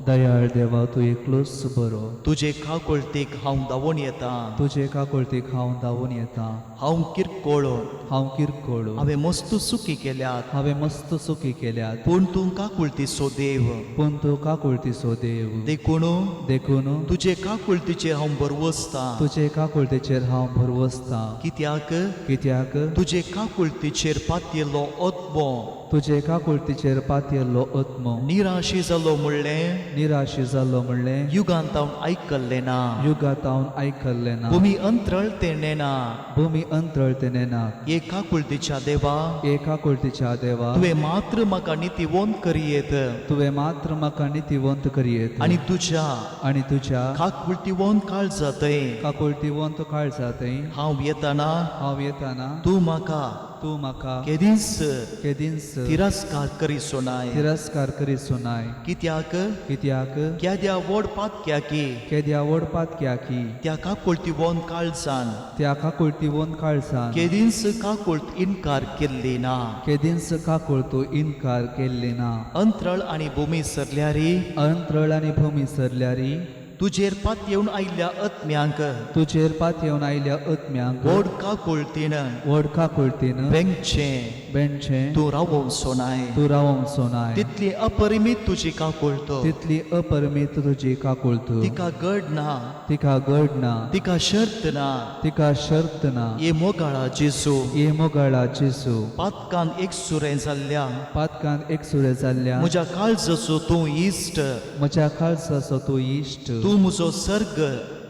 Speaker 2: दयाळ देवा, तूं एकलोच बरो.
Speaker 1: तुजे काकुळतीक हांव धांवून येता.
Speaker 2: तुजे काकुळतीक हांव धांवून येता.
Speaker 1: हांव किरकोळ.
Speaker 2: हांव किरकोळ.
Speaker 1: हांवें मस्त चुकी केल्यात.
Speaker 2: हांवें मस्त चुकी केल्यात.
Speaker 1: पूण तूं काकुळतीचो देव.
Speaker 2: पूण तूं काकुळतीचो देव.
Speaker 1: देखून
Speaker 2: देखून
Speaker 1: तुजे काकुळतीचेर हांव भरवसतां.
Speaker 2: तुजे काकुळतीचेर हांव भरवसतां.
Speaker 1: कित्याक
Speaker 2: कित्याक
Speaker 1: तुजे काकुळतीचेर पातयेल्लो आत्मो
Speaker 2: तुजे काकुळतीचेर पातयेल्लो आत्मो
Speaker 1: निराशी जालो म्हणलें
Speaker 2: निराशी जालो म्हणलें
Speaker 1: युगांत हांव आयकल्लें ना.
Speaker 2: युगांत हांव आयकल्लें ना.
Speaker 1: भुमी अंतरळ तें ना.
Speaker 2: भुमी अंतरळ तें ना.
Speaker 1: हे काकुळतीच्या देवा,
Speaker 2: हे काकुळतीच्या देवा,
Speaker 1: तुवें मात्र म्हाका नितीवंत करयेत.
Speaker 2: तुवें मात्र म्हाका नितीवंत करयेत.
Speaker 1: आनी तुज्या
Speaker 2: आनी तुज्या
Speaker 1: काकुळतीवंत काळजांतय
Speaker 2: काकुळतीवंत काळजांतय
Speaker 1: हांव येताना
Speaker 2: हांव येताना
Speaker 1: तूं म्हाका
Speaker 2: तूं म्हाका
Speaker 1: केदींच
Speaker 2: केदींच
Speaker 1: तिरस्कार करिसो नाय.
Speaker 2: तिरस्कार करिसो नाय.
Speaker 1: कित्याक
Speaker 2: कित्याक
Speaker 1: केद्या व्हड पातक्याकी
Speaker 2: केद्या व्हड पातक्याकी
Speaker 1: त्या काकुळतीवंत काळजान
Speaker 2: त्या काकुळतीवंत काळजान
Speaker 1: केदींच काकुळत इनकार केल्ली ना.
Speaker 2: केदींच काकुळ तूं इनकार केल्ली ना.
Speaker 1: अंतरळ आनी भूमी सरल्यारी
Speaker 2: अंतरळ आनी भूमी सरल्यारी
Speaker 1: तुजेर पातयेवन आयिल्ल्या आत्म्यांक
Speaker 2: तुजेर पातयेवन आयिल्ल्या आत्म्यांक
Speaker 1: व्हड काकुळतीन
Speaker 2: व्हड काकुळतीन
Speaker 1: बेंगचें
Speaker 2: बेणचें
Speaker 1: तूं रावोवचो नाय.
Speaker 2: तूं रावोवचो नाय.
Speaker 1: तितली अपरिमीत तुजी काकुळत.
Speaker 2: तितली अपरिमीत तुजी काकुळत.
Speaker 1: तिका गड ना.
Speaker 2: तिका गड ना.
Speaker 1: तिका शर्त ना.
Speaker 2: तिका शर्त ना.
Speaker 1: हे मोगाळा जेजू,
Speaker 2: हे मोगाळा जेजू,
Speaker 1: पातकान एकसुरें जाल्ल्या
Speaker 2: पातकान एकसुरें जाल्ल्या
Speaker 1: म्हज्या काळजाचो तूं इश्ट.
Speaker 2: म्हज्या काळजाचो तूं इश्ट.
Speaker 1: तूं म्हजो सर्ग.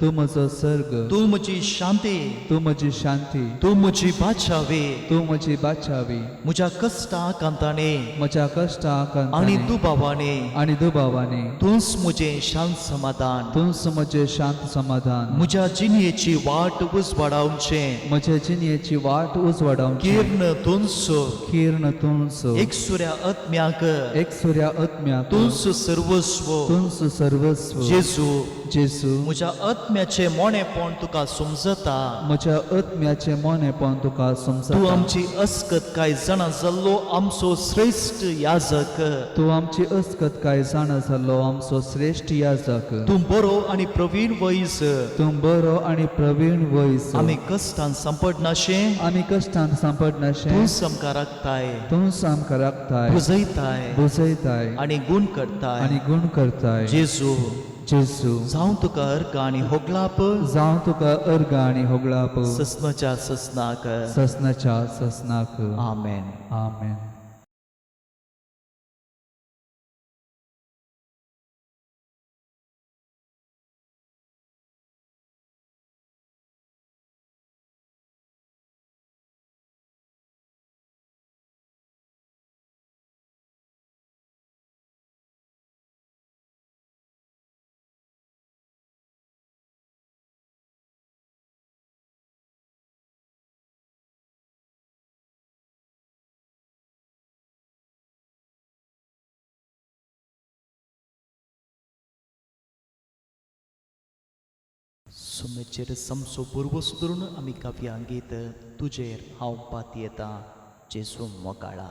Speaker 2: तूं म्हजो सर्ग.
Speaker 1: तूं म्हजी शांती.
Speaker 2: तूं म्हजी शांती.
Speaker 1: तूं म्हजी बाचावी.
Speaker 2: तूं म्हजी बाचावी.
Speaker 1: म्हज्या कश्टा कांतांनी
Speaker 2: म्हज्या कश्टा
Speaker 1: आनी दुबावांनी
Speaker 2: आनी दुबावांनी
Speaker 1: तूंच म्हजें शांत समाधान.
Speaker 2: तूंच म्हजें शांत समाधान.
Speaker 1: म्हज्या जिणयेची वाट उजवाडावचें
Speaker 2: म्हजे जिणयेची वाट उजवाडावची
Speaker 1: किर्ण तूंच.
Speaker 2: किर्ण तूंच.
Speaker 1: एकसुऱ्या आत्म्याक
Speaker 2: एकसुऱ्या आत्म्याक
Speaker 1: तूंच सर्वस्व.
Speaker 2: तूंच सर्वस्व.
Speaker 1: जेजू,
Speaker 2: जेजू,
Speaker 1: म्हज्या आत्म्याचें मोनेपण तुका समजता.
Speaker 2: म्हज्या आत्म्याचें मोनेपण तुका
Speaker 1: तूं
Speaker 2: समजता.
Speaker 1: आमची अस्कत काय जाणा जाल्लो आमचो श्रेश्ठ याजक.
Speaker 2: तूं आमची अस्कत काय जाणा जाल्लो आमचो श्रेश्ठ याजक.
Speaker 1: तूं बरो आनी प्रवीण वैज.
Speaker 2: तूं बरो आनी प्रवीण वैज.
Speaker 1: आमी कश्टान सांपडनाशें
Speaker 2: आमी कश्टान सांपडनाशें
Speaker 1: तूंच आमकां राखताय.
Speaker 2: तूंच आमकां राखताय.
Speaker 1: पुजयताय
Speaker 2: बुजयताय
Speaker 1: आनी गूण करताय.
Speaker 2: आनी गूण करताय.
Speaker 1: जेजू,
Speaker 2: जेजू,
Speaker 1: जावं तुका अर्गां आनी होगलाप.
Speaker 2: जावं तुका अर्गां आनी होगळाप.
Speaker 1: ससनाच्या ससनाक.
Speaker 2: ससनाच्या ससनाक.
Speaker 1: आमेन.
Speaker 2: आमेन.
Speaker 1: सुमेचेर समसो पूर्व सुदरून आमी काव्यां गीत तुजेर हांव पातयेतां जेजू मोगाळा.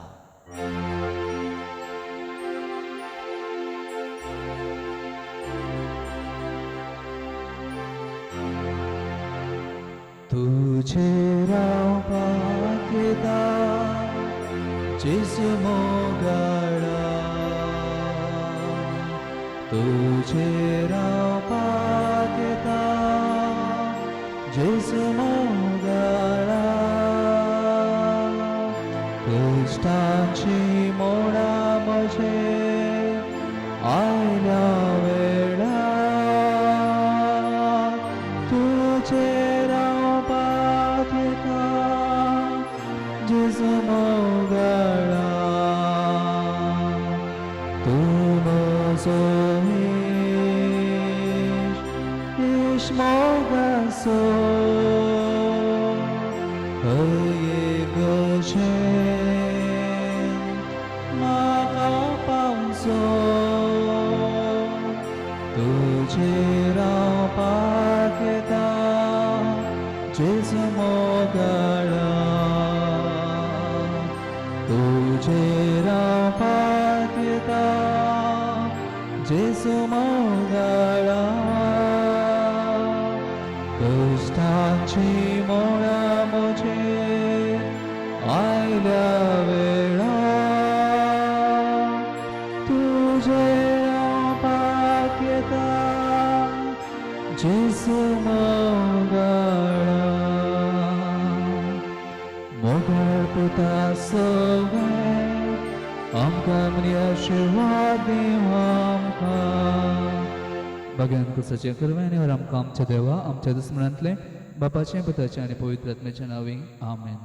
Speaker 2: तुझे रावपाक येता जेजू मोगाळा, तुझे रावपाक येता जेजू मोगाळा. कश्टांची मोडां म्हजे आयल्या वेळा, तुझे रावपाक येता जेजू मोगाळा. तूं म्हजो इश्ट, इश्ट मोगाचो, हय गजेन म्हाका पावचो. तुझे रावपाक येता जेजू मोगाळा, तुझे रावपाक येता जेजू मोगाळा. कश्टांची मोडां म्हजे आयल्या वेळा, तुझे रावपाक येता जेजू मोगाळा. मोगाळ पुता सवें आमकां मनी आशिर्वाद दिव आमकां. भगवान कुसाचें करवें आनी आमकां आमच्या देवा आमच्या दुस्मनांतलें बापाचें पुताचें आनी पवित्र आत्म्याच्या नांवी आमेन.